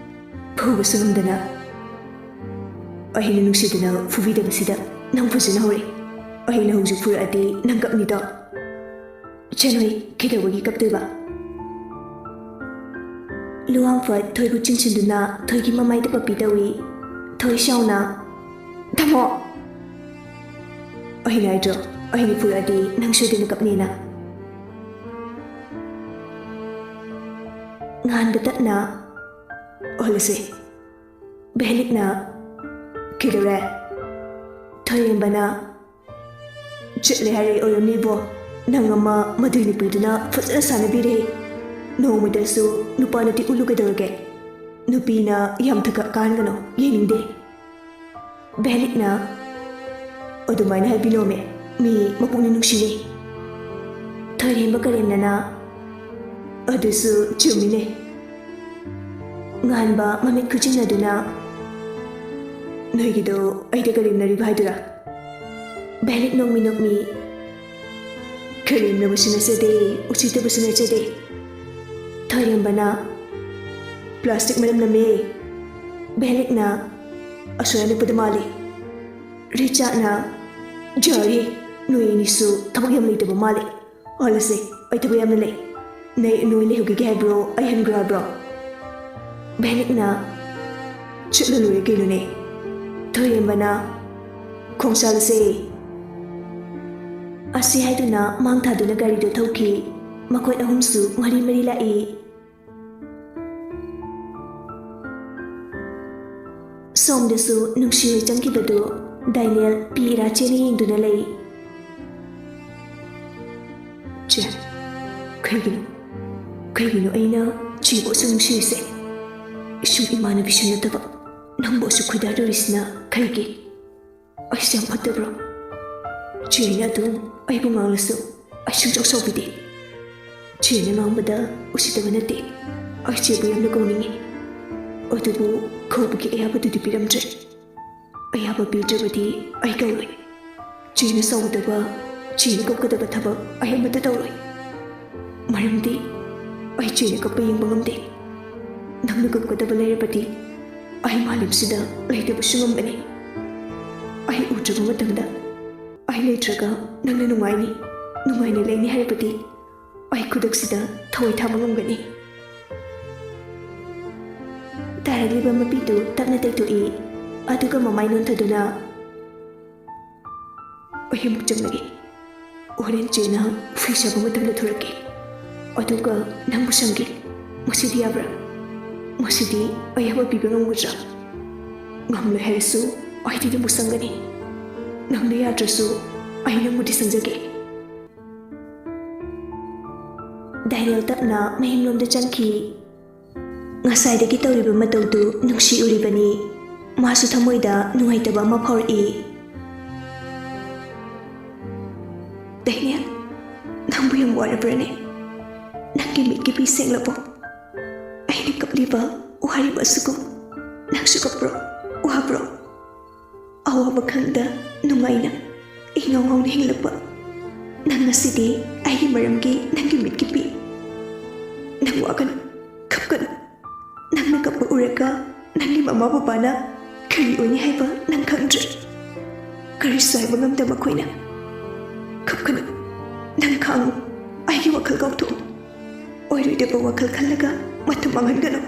ꯐꯨꯕꯁꯨ ꯉꯝꯗꯅ꯫ ꯑꯩꯅ ꯅꯨꯡꯁꯤꯗꯅ ꯐꯨꯕꯤꯗꯕꯁꯤꯗ ꯅꯪ ꯐꯨꯖꯤꯟꯅꯍꯧꯔꯦ꯫ ꯑꯩꯅ ꯍꯧꯖꯤꯛ ꯐꯨꯔꯛꯑꯗꯤ ꯅꯪ ꯀꯞꯅꯤꯗꯣ꯫ ꯆꯦꯟꯍꯣꯏ, ꯀꯩꯗꯧꯕꯒꯤ ꯀꯞꯇꯣꯏꯕ? ꯂꯨꯋꯥꯡꯐꯠ ꯊꯣꯏꯕꯨ ꯆꯤꯡꯁꯤꯟꯗꯨꯅ ꯊꯣꯏꯒꯤ ꯃꯃꯥꯏꯗ ꯄꯞꯄꯤ ꯇꯧꯏ꯫ ꯊꯣꯏ ꯁꯥꯎꯅ, "ꯊꯝꯃꯣ!" ꯑꯩꯅ ꯍꯥꯏꯗ꯭ꯔꯣ, ꯑꯩꯅ ꯐꯨꯔꯛꯑꯗꯤ ꯅꯪ ꯁꯣꯏꯗꯅ ꯀꯞꯅꯦꯅ꯫ ꯉꯥꯟꯕ ꯇꯠꯅ, "ꯑꯣꯜꯂꯁꯦ꯫" ꯚꯦꯂꯤꯛꯅ, "ꯀꯩꯗꯧꯔꯦ?" ꯊꯣꯏꯔꯦꯝꯕꯅ, "ꯆꯠꯂꯦ ꯍꯥꯏꯔꯛꯏ ꯑꯣꯏꯔꯝꯅꯤꯕꯣ꯫ ꯅꯪ ꯑꯃ ꯃꯗꯨꯏ ꯅꯨꯄꯤꯗꯨꯅ ꯐꯖꯅ ꯁꯥꯟꯅꯕꯤꯔꯦ꯫ ꯅꯣꯡꯃꯗꯁꯨ ꯅꯨꯄꯥ ꯅꯠꯇꯦ ꯎꯠꯂꯨ ꯀꯩꯗꯧꯔꯒꯦ? ꯅꯨꯄꯤꯅ ꯌꯥꯝ ꯊꯛꯀ ꯀꯥꯍꯟꯒꯅꯨ, ꯌꯦꯡꯅꯤꯡꯗꯦ꯫" ꯚꯦꯂꯤꯛꯅ, "ꯑꯗꯨꯃꯥꯏꯅ ꯍꯥꯏꯕꯤꯅꯣꯃꯦ, ꯃꯤ ꯃꯄꯨꯛꯅꯤꯡ ꯅꯨꯡꯁꯤꯅꯦ꯫" ꯊꯣꯏꯔꯦꯝꯕ ꯀꯔꯦꯝꯅꯅ, "ꯑꯗꯨꯁꯨ ꯆꯨꯝꯃꯤꯅꯦ꯫" ꯉꯥꯟꯕ ꯃꯃꯤꯠ ꯈꯨꯆꯤꯟꯅꯗꯨꯅ, "ꯅꯣꯏꯒꯤꯗꯣ ꯑꯩꯗ ꯀꯔꯦꯝꯅꯔꯤꯕ ꯍꯥꯏꯗꯨꯔꯥ?" ꯚꯦꯂꯤꯛ ꯅꯣꯛꯃꯤ ꯅꯣꯛꯃꯤ, "ꯀꯔꯦꯝꯅꯕꯁꯨ ꯅꯠꯆꯗꯦ, ꯎꯁꯤꯠꯇꯕꯁꯨ ꯅꯠꯆꯗꯦ꯫" ꯊꯣꯏꯔꯦꯝꯕꯅ, "ꯄ꯭ꯂꯥꯁꯇꯤꯛ ꯃꯅꯝ ꯅꯝꯃꯦ꯫" ꯚꯦꯂꯤꯛꯅ, "ꯑꯁꯣꯏ ꯑꯅꯛꯄꯗ ꯃꯥꯜꯂꯤ꯫" ꯔꯤꯆꯥꯔꯗꯅ, "ꯌꯥꯔꯦ, ꯅꯣꯏ ꯑꯅꯤꯁꯨ ꯊꯕꯛ ꯌꯥꯝ ꯂꯩꯇꯕ ꯃꯥꯜꯂꯦ꯫ ꯑꯣꯜꯂꯁꯦ, ꯑꯩ ꯊꯕꯛ ꯌꯥꯝꯅ ꯂꯩ꯫ ꯅꯣꯏ, ꯅꯣꯏ ꯂꯩꯍꯧꯈꯤꯒꯦ ꯍꯥꯏꯕ꯭ꯔꯣ, ꯑꯩ ꯍꯟꯈ꯭ꯔꯣ ꯍꯥꯏꯕ꯭ꯔꯣ?" ꯚꯦꯂꯤꯛꯅ, "ꯆꯠꯂ ꯂꯣꯏꯔꯦ ꯀꯩꯅꯣꯅꯦ꯫" ꯊꯣꯏꯔꯦꯝꯕꯅ, "ꯈꯣꯡꯁꯥꯜꯂꯁꯦ꯫" ꯑꯁꯤ ꯍꯥꯏꯗꯨꯅ ꯃꯥꯡ ꯊꯥꯗꯨꯅ ꯒꯥꯔꯤꯗꯨ ꯊꯧꯈꯤ꯫ ꯃꯈꯣꯏ ꯑꯍꯨꯝꯁꯨ ꯃꯔꯤ ꯃꯔꯤ ꯂꯥꯛꯏ꯫ ꯁꯣꯝꯗꯁꯨ ꯅꯨꯡꯁꯤ ꯍꯣꯏ ꯆꯪꯈꯤꯕꯗꯨ ꯗꯥꯏꯅꯦꯜ ꯄꯤ ꯏꯔꯥ ꯆꯦꯅ ꯌꯦꯡꯗꯨꯅ ꯂꯩ꯫ ꯀꯩꯅꯣ ꯑꯩꯅ ꯆꯦꯕꯨ ꯑꯁꯨꯛ ꯅꯨꯡꯁꯤꯔꯤꯁꯦ? ꯁꯨꯝ ꯏꯃꯥꯟꯅꯕꯤꯁꯨ ꯅꯠꯇꯕ ꯅꯪꯕꯨ ꯑꯁꯨꯛ ꯈꯣꯏꯗꯥꯔꯨꯔꯤꯁꯤꯅ ꯀꯩꯒꯤ? ꯑꯩꯁꯦ ꯌꯥꯝ ꯐꯠꯇꯕ꯭ꯔꯣ? ꯆꯦꯅ ꯑꯗꯨꯝ ꯑꯩꯕꯨ ꯉꯥꯡꯂꯁꯨ ꯑꯩ ꯁꯨꯡꯁꯥꯎ ꯁꯥꯎꯕꯤꯗꯦ꯫ ꯆꯦꯅ ꯉꯥꯡꯕꯗ ꯎꯁꯤꯠꯇꯕ ꯅꯠꯇꯦ꯫ ꯑꯩ ꯆꯦꯕꯨ ꯌꯥꯝꯅ ꯀꯧꯅꯤꯡꯉꯤ꯫ ꯑꯗꯨꯕꯨ ꯀꯧꯕꯒꯤ ꯑꯌꯥꯕꯗꯨꯗꯤ ꯄꯤꯔꯝꯗ꯭ꯔꯦ꯫ ꯑꯌꯥꯕ ꯄꯤꯗ꯭ꯔꯕꯗꯤ ꯑꯩ ꯀꯧꯔꯣꯏ꯫ ꯆꯦꯅ ꯁꯥꯎꯒꯗꯕ, ꯆꯦꯅ ꯀꯞꯀꯗꯕ ꯊꯕꯛ ꯑꯩ ꯑꯃꯠꯇ ꯇꯧꯔꯣꯏ꯫ ꯃꯔꯝꯗꯤ ꯑꯩ ꯆꯦꯅ ꯀꯞꯄ ꯌꯦꯡꯕ ꯉꯝꯗꯦ꯫ ꯅꯪꯅ ꯀꯞꯀꯗꯕ ꯂꯩꯔꯕꯗꯤ ꯑꯩ ꯃꯥꯂꯦꯝꯁꯤꯗ ꯂꯩꯇꯕꯁꯨ ꯉꯝꯒꯅꯤ꯫ ꯑꯩ ꯎꯗ꯭ꯔꯕ ꯃꯇꯝꯗ ꯑꯩ ꯂꯩꯇ꯭ꯔꯒ ꯅꯪꯅ ꯅꯨꯡꯉꯥꯏꯅꯤ, ꯅꯨꯡꯉꯥꯏꯅ ꯂꯩꯅꯤ ꯍꯥꯏꯔꯕꯗꯤ ꯑꯩ ꯈꯨꯗꯛꯁꯤꯗ ꯊꯋꯥꯏ ꯊꯥꯕ ꯉꯝꯒꯅꯤ꯫ ꯇꯥꯔꯛꯂꯤꯕ ꯃꯄꯤꯗꯨ ꯇꯞꯅ ꯇꯩꯊꯣꯛꯏ, ꯑꯗꯨꯒ ꯃꯃꯥꯏ ꯅꯣꯟꯊꯗꯨꯅ, "ꯑꯩ ꯑꯃꯨꯛ ꯆꯪꯂꯒꯦ꯫ ꯍꯣꯔꯦꯟ ꯆꯦꯅ ꯐꯤ ꯁꯥꯕ ꯃꯇꯝꯗ ꯊꯣꯔꯛꯀꯦ꯫ ꯑꯗꯨꯒ ꯅꯪꯕꯨ ꯁꯪꯒꯦ꯫ ꯃꯁꯤꯗꯤ ꯌꯥꯕ꯭ꯔꯥ? ꯃꯁꯤꯗꯤ ꯑꯌꯥꯕ ꯄꯤꯕ ꯉꯝꯒꯗ꯭ꯔꯥ?" "ꯉꯝꯂꯣꯏ ꯍꯥꯏꯔꯁꯨ ꯑꯩꯗꯤ ꯅꯪꯕꯨ ꯁꯪꯒꯅꯤ꯫ ꯅꯪꯅ ꯌꯥꯗ꯭ꯔꯁꯨ ꯑꯩ ꯅꯪꯕꯨꯗꯤ ꯁꯪꯖꯒꯦ꯫" ꯗꯥꯏꯅꯦꯜ ꯇꯞꯅ ꯃꯌꯨꯝꯂꯣꯝꯗ ꯆꯪꯈꯤ꯫ ꯉꯁꯥꯏꯗꯒꯤ ꯇꯧꯔꯤꯕ ꯃꯇꯧꯗꯨ ꯅꯨꯡꯁꯤ ꯎꯔꯤꯕꯅꯤ꯫ ꯃꯥꯁꯨ ꯊꯃꯣꯏꯗ ꯅꯨꯡꯉꯥꯏꯇꯕ ꯑꯃ ꯐꯥꯎꯔꯛꯏ꯫ "ꯗꯥꯏꯅꯦꯜ, ꯅꯪꯕꯨ ꯌꯥꯝ ꯋꯥꯔꯕ꯭ꯔꯅꯦ? ꯅꯪꯒꯤ ꯃꯤꯠꯀꯤ ꯄꯤ ꯁꯦꯡꯂꯕꯣ? ꯑꯩꯅ ꯀꯞꯂꯤꯕ, ꯋꯥꯔꯤꯕ ꯑꯁꯤꯒꯨꯝ ꯅꯪꯁꯨ ꯀꯞꯄ꯭ꯔꯣ? ꯋꯥꯕ꯭ꯔꯣ?" ꯑꯋꯥꯕ ꯈꯪꯗ ꯅꯨꯡꯉꯥꯏꯅ ꯏꯉꯥꯎ ꯉꯥꯎꯅ ꯍꯤꯡꯂꯛꯄ ꯅꯪ ꯉꯁꯤꯗꯤ ꯑꯩꯒꯤ ꯃꯔꯝꯒꯤ ꯅꯪꯒꯤ ꯃꯤꯠꯀꯤ ꯄꯤ꯫ ꯅꯪ ꯋꯥꯒꯅꯨ, ꯀꯞꯀꯅꯨ꯫ ꯅꯪꯅ ꯀꯞꯄ ꯎꯔꯒ ꯅꯪꯒꯤ ꯃꯃꯥ ꯕꯕꯥꯅ ꯀꯔꯤ ꯑꯣꯏꯅꯤ ꯍꯥꯏꯕ ꯅꯪ ꯈꯪꯗ꯭ꯔꯦ꯫ ꯀꯔꯤꯁꯨ ꯍꯥꯏꯕ ꯉꯝꯗ ꯃꯈꯣꯏꯅ꯫ ꯀꯞꯀꯅꯨ, ꯅꯪ ꯈꯥꯡꯉꯨ, ꯑꯩꯒꯤ ꯋꯥꯈꯜ ꯀꯥꯎꯊꯣꯛꯎ꯫ ꯑꯣꯏꯔꯣꯏꯗꯕ ꯋꯥꯈꯜ ꯈꯜꯂꯒ ꯃꯇꯝ ꯃꯥꯡꯍꯟꯒꯅꯨ꯫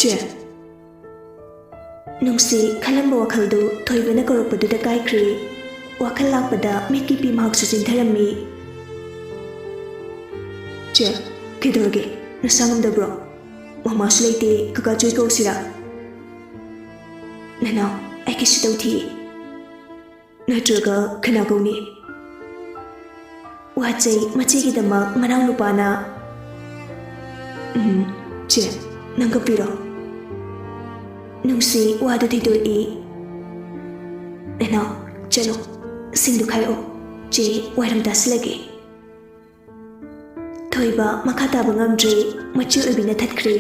ꯆꯦ, ꯅꯨꯡꯁꯤ ꯈꯜꯂꯝꯕ ꯋꯥꯈꯜꯗꯨ ꯊꯣꯏꯕꯅ ꯀꯧꯔꯛꯄꯗꯨꯗ ꯀꯥꯏꯈ꯭ꯔꯦ꯫ ꯋꯥꯈꯜ ꯂꯥꯛꯄꯗ ꯃꯤꯠꯀꯤ ꯄꯤ ꯃꯍꯥꯛꯁꯨ ꯆꯤꯟꯊꯔꯝꯃꯤ꯫ "ꯆꯦ, ꯀꯩꯗꯧꯔꯒꯦ? ꯅꯁꯥ ꯉꯝꯗꯕ꯭ꯔꯣ? ꯃꯃꯥꯁꯨ ꯂꯩꯇꯦ, ꯀꯀꯥ ꯆꯣꯏ ꯀꯧꯁꯤꯔꯥ?" "ꯅꯅꯥꯎ, ꯑꯩ ꯀꯩꯁꯨ ꯇꯧꯗꯤꯌꯦ꯫ ꯅꯠꯇ꯭ꯔꯒ ꯀꯅꯥ ꯀꯧꯅꯤ?" ꯋꯥꯆꯩ ꯃꯆꯦꯒꯤꯗꯃꯛ ꯃꯅꯥꯎꯅꯨꯄꯥꯅ, "ꯎꯝ, ꯆꯦ, ꯅꯪ ꯀꯞꯄꯤꯔꯣ? ꯅꯨꯡꯁꯤ, ꯋꯥꯗꯨ ꯊꯤꯗꯣꯛꯏ꯫ ꯅꯅꯥꯎ, ꯆꯠꯂꯣ, ꯁꯤꯡꯗꯨ ꯈꯥꯏꯔꯛꯑꯣ꯫ ꯆꯦ ꯋꯥꯏꯔꯝ ꯇꯥꯁꯤꯜꯂꯒꯦ꯫" ꯊꯣꯏꯕ ꯃꯈꯥ ꯇꯥꯕ ꯉꯝꯗ꯭ꯔꯦ, ꯃꯆꯦ ꯑꯣꯏꯕꯤꯅ ꯊꯠꯈ꯭ꯔꯦ꯫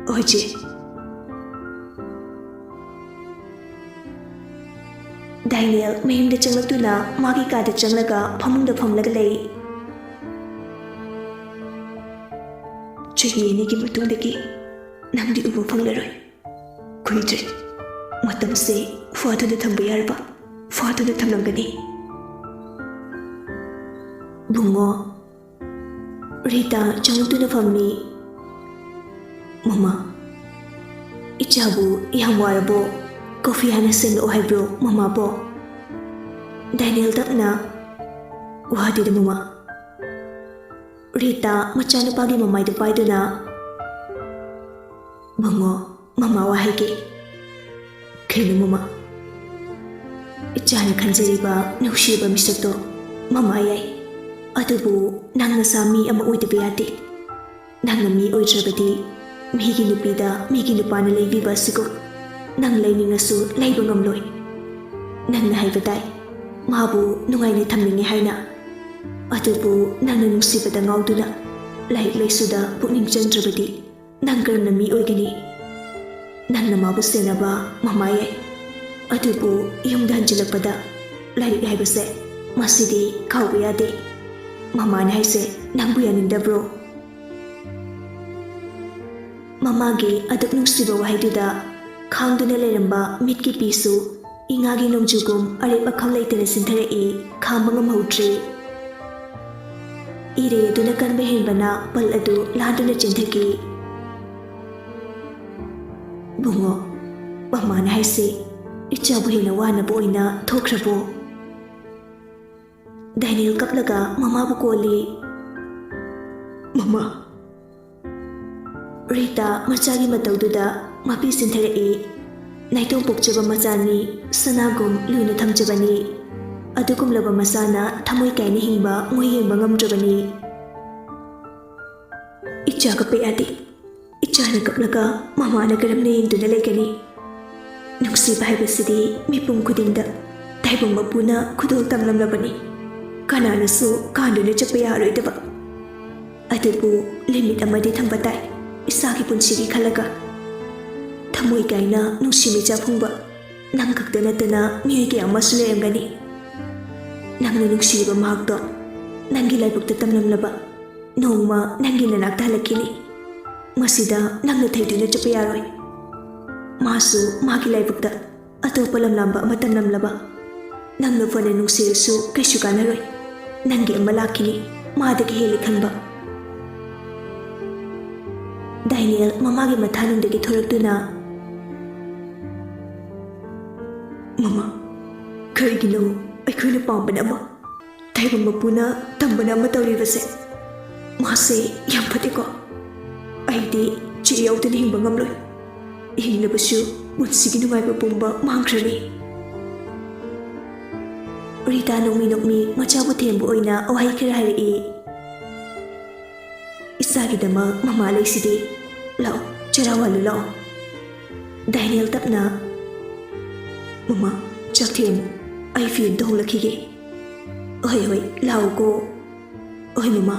"ꯍꯣꯏ, ꯆꯦ꯫" ꯗꯥꯏꯅꯦꯜ ꯃꯌꯨꯝꯗ ꯆꯪꯂꯛꯇꯨꯅ ꯃꯥꯒꯤ ꯀꯥꯗ ꯆꯪꯂꯒ ꯐꯃꯨꯡꯗ ꯐꯝꯂꯒ ꯂꯩ꯫ "ꯆꯍꯤ ꯑꯅꯤꯒꯤ ꯃꯇꯨꯡꯗꯒꯤ ꯅꯪꯗꯤ ꯎꯕ ꯐꯪꯂꯔꯣꯏ꯫ ꯀꯨꯏꯗ꯭ꯔꯦ꯫ ꯃꯇꯝꯁꯦ ꯐꯥꯗꯨꯅ ꯊꯝꯕ ꯌꯥꯔꯕ ꯐꯥꯗꯨꯅ ꯊꯝꯂꯝꯒꯅꯤ꯫" "ꯕꯨꯡꯉꯣ꯫" ꯔꯤꯇꯥ ꯆꯪꯂꯛꯇꯨꯅ ꯐꯝꯃꯤ꯫ "ꯃꯃꯥ, ꯏꯆꯥꯕꯨ ꯌꯥꯝ ꯋꯥꯔꯕꯣ? ꯀꯣꯐꯤ ꯍꯥꯟꯅ ꯁꯦꯝꯂꯛꯑꯣ ꯍꯥꯏꯕ꯭ꯔꯣ ꯃꯃꯥꯕꯣ?" ꯗꯥꯏꯅꯦꯜ ꯇꯞꯅ, "ꯋꯥꯗꯦꯗ ꯃꯃꯥ꯫" ꯔꯤꯇꯥ ꯃꯆꯥꯅꯨꯄꯥꯒꯤ ꯃꯃꯥꯏꯗꯨ ꯄꯥꯏꯗꯨꯅ, "ꯕꯨꯡꯉꯣ, ꯃꯃꯥ ꯋꯥ ꯍꯥꯏꯒꯦ꯫" "ꯀꯩꯅꯣ ꯃꯃꯥ?" "ꯏꯆꯥꯅ ꯈꯟꯖꯔꯤꯕ ꯅꯨꯡꯁꯤꯕ ꯃꯤꯁꯛꯇꯣ ꯃꯃꯥ ꯌꯥꯏ, ꯑꯗꯨꯕꯨ ꯅꯪ ꯅꯁꯥ ꯃꯤ ꯑꯃ ꯑꯣꯏꯗꯕ ꯌꯥꯗꯦ꯫ ꯅꯪꯅ ꯃꯤ ꯑꯣꯏꯗ꯭ꯔꯕꯗꯤ ꯃꯤꯒꯤ ꯅꯨꯄꯤꯗ ꯃꯤꯒꯤ ꯅꯨꯄꯥꯅ ꯂꯩꯕꯤꯕ ꯑꯁꯤꯒꯨꯝ ꯅꯪ ꯂꯩꯅꯤꯡꯉꯁꯨ ꯂꯩꯕ ꯉꯝꯂꯣꯏ꯫ ꯅꯪꯅ ꯍꯥꯏꯕ ꯇꯥꯏ, ꯃꯥꯕꯨ ꯅꯨꯡꯉꯥꯏꯅ ꯊꯝꯅꯤꯡꯉꯦ ꯍꯥꯏꯅ꯫ ꯑꯗꯨꯕꯨ ꯅꯪꯅ ꯅꯨꯡꯁꯤꯕꯗ ꯉꯥꯎꯗꯨꯅ ꯂꯥꯏꯔꯤꯛ ꯂꯥꯏꯁꯨꯗ ꯄꯨꯛꯅꯤꯡ ꯆꯪꯗ꯭ꯔꯕꯗꯤ ꯅꯪ ꯀꯔꯝꯅ ꯃꯤ ꯑꯣꯏꯒꯅꯤ? ꯅꯪꯅ ꯃꯥꯕꯨ ꯁꯦꯟꯅꯕ ꯃꯃꯥ ꯌꯥꯏ, ꯑꯗꯨꯕꯨ ꯌꯨꯝꯗ ꯍꯟꯖꯤꯜꯂꯛꯄꯗ ꯂꯥꯏꯔꯤꯛ ꯍꯥꯏꯕꯁꯦ ꯃꯁꯤꯗꯤ ꯀꯥꯎꯕ ꯌꯥꯗꯦ꯫ ꯃꯃꯥꯅ ꯍꯥꯏꯁꯦ ꯅꯪꯕꯨ ꯌꯥꯅꯤꯡꯗꯕ꯭ꯔꯣ?" ꯃꯃꯥꯒꯤ ꯑꯗꯨꯛ ꯅꯨꯡꯁꯤꯕ ꯋꯥꯍꯩꯗꯨꯗ ꯈꯥꯡꯗꯨꯅ ꯂꯩꯔꯝꯕ ꯃꯤꯠꯀꯤ ꯄꯤꯁꯨ ꯏꯉꯥꯒꯤ ꯅꯣꯡꯖꯨꯒꯨꯝ ꯑꯔꯦꯞ ꯑꯈꯝ ꯂꯩꯇꯅ ꯆꯤꯟꯊꯔꯛꯏ, ꯈꯥꯡꯕ ꯉꯝꯍꯧꯗ꯭ꯔꯦ꯫ ꯏꯔꯩ ꯑꯗꯨꯅ ꯀꯟꯕ ꯍꯦꯟꯕꯅ ꯄꯜ ꯑꯗꯨ ꯂꯥꯟꯗꯨꯅ ꯆꯦꯟꯊꯈꯤ꯫ "ꯕꯨꯡꯉꯣ, ꯃꯃꯥꯅ ꯍꯥꯏꯁꯤ ꯏꯆꯥꯕꯨ ꯍꯦꯟꯅ ꯋꯥꯅꯕ ꯑꯣꯏꯅ ꯊꯣꯛꯈ꯭ꯔꯕꯣ?" ꯗꯥꯏꯅꯦꯜ ꯀꯞꯂꯒ ꯃꯃꯥꯕꯨ ꯀꯣꯜꯂꯤ꯫ "ꯃꯃꯥ!" ꯔꯤꯇꯥ ꯃꯆꯥꯒꯤ ꯃꯇꯧꯗꯨꯗ ꯃꯄꯤ ꯆꯤꯟꯊꯔꯛꯏ꯫ ꯅꯥꯏꯇꯣꯝ ꯄꯣꯛꯆꯕ ꯃꯆꯥꯅꯤ, ꯁꯅꯥꯒꯨꯝ ꯂꯨꯅ ꯊꯝꯖꯕꯅꯤ꯫ ꯑꯗꯨꯒꯨꯝꯂꯕ ꯃꯆꯥꯅ ꯊꯃꯣꯏ ꯀꯥꯏꯅ ꯍꯤꯡꯕ ꯃꯣꯏ ꯌꯦꯡꯕ ꯉꯝꯗ꯭ꯔꯕꯅꯤ꯫ ꯏꯆꯥ ꯀꯞꯄ ꯌꯥꯗꯦ꯫ ꯏꯆꯥꯅ ꯀꯞꯂꯒ ꯃꯃꯥꯅ ꯀꯔꯝꯅ ꯌꯦꯡꯗꯨꯅ ꯂꯩꯒꯅꯤ? ꯅꯨꯡꯁꯤꯕ ꯍꯥꯏꯕꯁꯤꯗꯤ ꯃꯤꯄꯨꯝ ꯈꯨꯗꯤꯡꯗ ꯇꯥꯏꯕꯪ ꯃꯄꯨꯅ ꯈꯨꯗꯣꯜ ꯇꯝꯂꯝꯂꯕꯅꯤ꯫ ꯀꯅꯥꯅꯁꯨ ꯀꯥꯟꯗꯨꯅ ꯆꯠꯄ ꯌꯥꯔꯣꯏꯗꯕ꯫ ꯑꯗꯨꯕꯨ limit ꯑꯃꯗꯤ ꯊꯝꯕ ꯇꯥꯏ, ꯏꯁꯥꯒꯤ ꯄꯨꯟꯁꯤꯒꯤ ꯈꯜꯂꯒ꯫ ꯊꯃꯣꯏ ꯀꯥꯏꯅ ꯅꯨꯡꯁꯤ ꯃꯤꯆꯥ ꯐꯨꯡꯕ ꯅꯪ ꯈꯛꯇ ꯅꯠꯇꯅ ꯃꯤꯑꯣꯏ ꯀꯌꯥ ꯑꯃꯁꯨ ꯂꯩꯔꯝꯒꯅꯤ꯫ ꯅꯪꯅ ꯅꯨꯡꯁꯤꯔꯤꯕ ꯃꯍꯥꯛꯇꯣ ꯅꯪꯒꯤ ꯂꯥꯏꯕꯛꯇ ꯇꯝꯂꯝꯂꯕ ꯅꯣꯡꯃ ꯅꯪꯒꯤ ꯅꯅꯥꯛꯇ ꯍꯜꯂꯛꯈꯤꯅꯤ꯫ ꯃꯁꯤꯗ ꯅꯪꯅ ꯊꯩꯗꯨꯅ ꯆꯠꯄ ꯌꯥꯔꯣꯏ꯫ ꯃꯥꯁꯨ ꯃꯥꯒꯤ ꯂꯥꯏꯕꯛꯇ ꯑꯇꯣꯞꯄ ꯂꯝꯂꯥꯝꯕ ꯑꯃ ꯇꯝꯂꯝꯂꯕ꯫ ꯅꯪꯅ ꯐꯅ ꯅꯨꯡꯁꯤꯔꯁꯨ ꯀꯩꯁꯨ ꯀꯥꯟꯅꯔꯣꯏ꯫ ꯅꯪꯒꯤ ꯑꯃ ꯂꯥꯛꯈꯤꯅꯤ, ꯃꯥꯗꯒꯤ ꯍꯦꯜꯂꯤ ꯈꯟꯕ꯫ ꯗꯥꯏꯅꯦꯜ ꯃꯃꯥꯒꯤ ꯃꯊꯥꯅꯨꯡꯗꯒꯤ ꯊꯣꯔꯛꯇꯨꯅ, "ꯃꯃꯥ, ꯀꯔꯤꯒꯤꯅꯣ ꯑꯩꯈꯣꯏꯅ ꯄꯥꯝꯕꯅ ꯑꯃ, ꯇꯥꯏꯕꯪ ꯃꯄꯨꯅ ꯇꯝꯕꯅ ꯑꯃ ꯇꯧꯔꯤꯕꯁꯦ? ꯃꯥꯁꯦ ꯌꯥꯝ ꯐꯠꯇꯦꯀꯣ꯫ ꯑꯩꯗꯤ ꯆꯦ ꯌꯥꯎꯗꯅ ꯍꯤꯡꯕ ꯉꯝꯂꯣꯏ꯫ ꯍꯤꯡꯂꯕꯁꯨ ꯄꯨꯟꯁꯤꯒꯤ ꯅꯨꯡꯉꯥꯏꯕ ꯄꯨꯝꯕ ꯃꯥꯡꯈ꯭ꯔꯅꯤ꯫" ꯔꯤꯇꯥ ꯅꯣꯛꯃꯤ ꯅꯣꯛꯃꯤ ꯃꯆꯥꯕꯨ ꯊꯦꯝꯕ ꯑꯣꯏꯅ ꯋꯥꯍꯩ ꯈꯔ ꯍꯥꯏꯔꯛꯏ꯫ "ꯏꯆꯥꯒꯤꯗꯃꯛ ꯃꯃꯥ ꯂꯩꯁꯤꯗꯤ꯫ ꯂꯥꯛꯑꯣ, ꯆꯔꯥ ꯋꯥꯜꯂꯨ ꯂꯥꯛꯑꯣ꯫" ꯗꯥꯏꯅꯦꯜ ꯇꯞꯅ, "ꯃꯃꯥ, ꯆꯥꯛ ꯊꯦꯝꯃꯨ, ꯑꯩ ꯐꯤ ꯑꯝꯇ ꯍꯣꯡꯂꯛꯈꯤꯒꯦ꯫" "ꯍꯣꯏ, ꯍꯣꯏ, ꯂꯥꯛꯑꯣꯀꯣ꯫" "ꯍꯣꯏ, ꯃꯃꯥ꯫"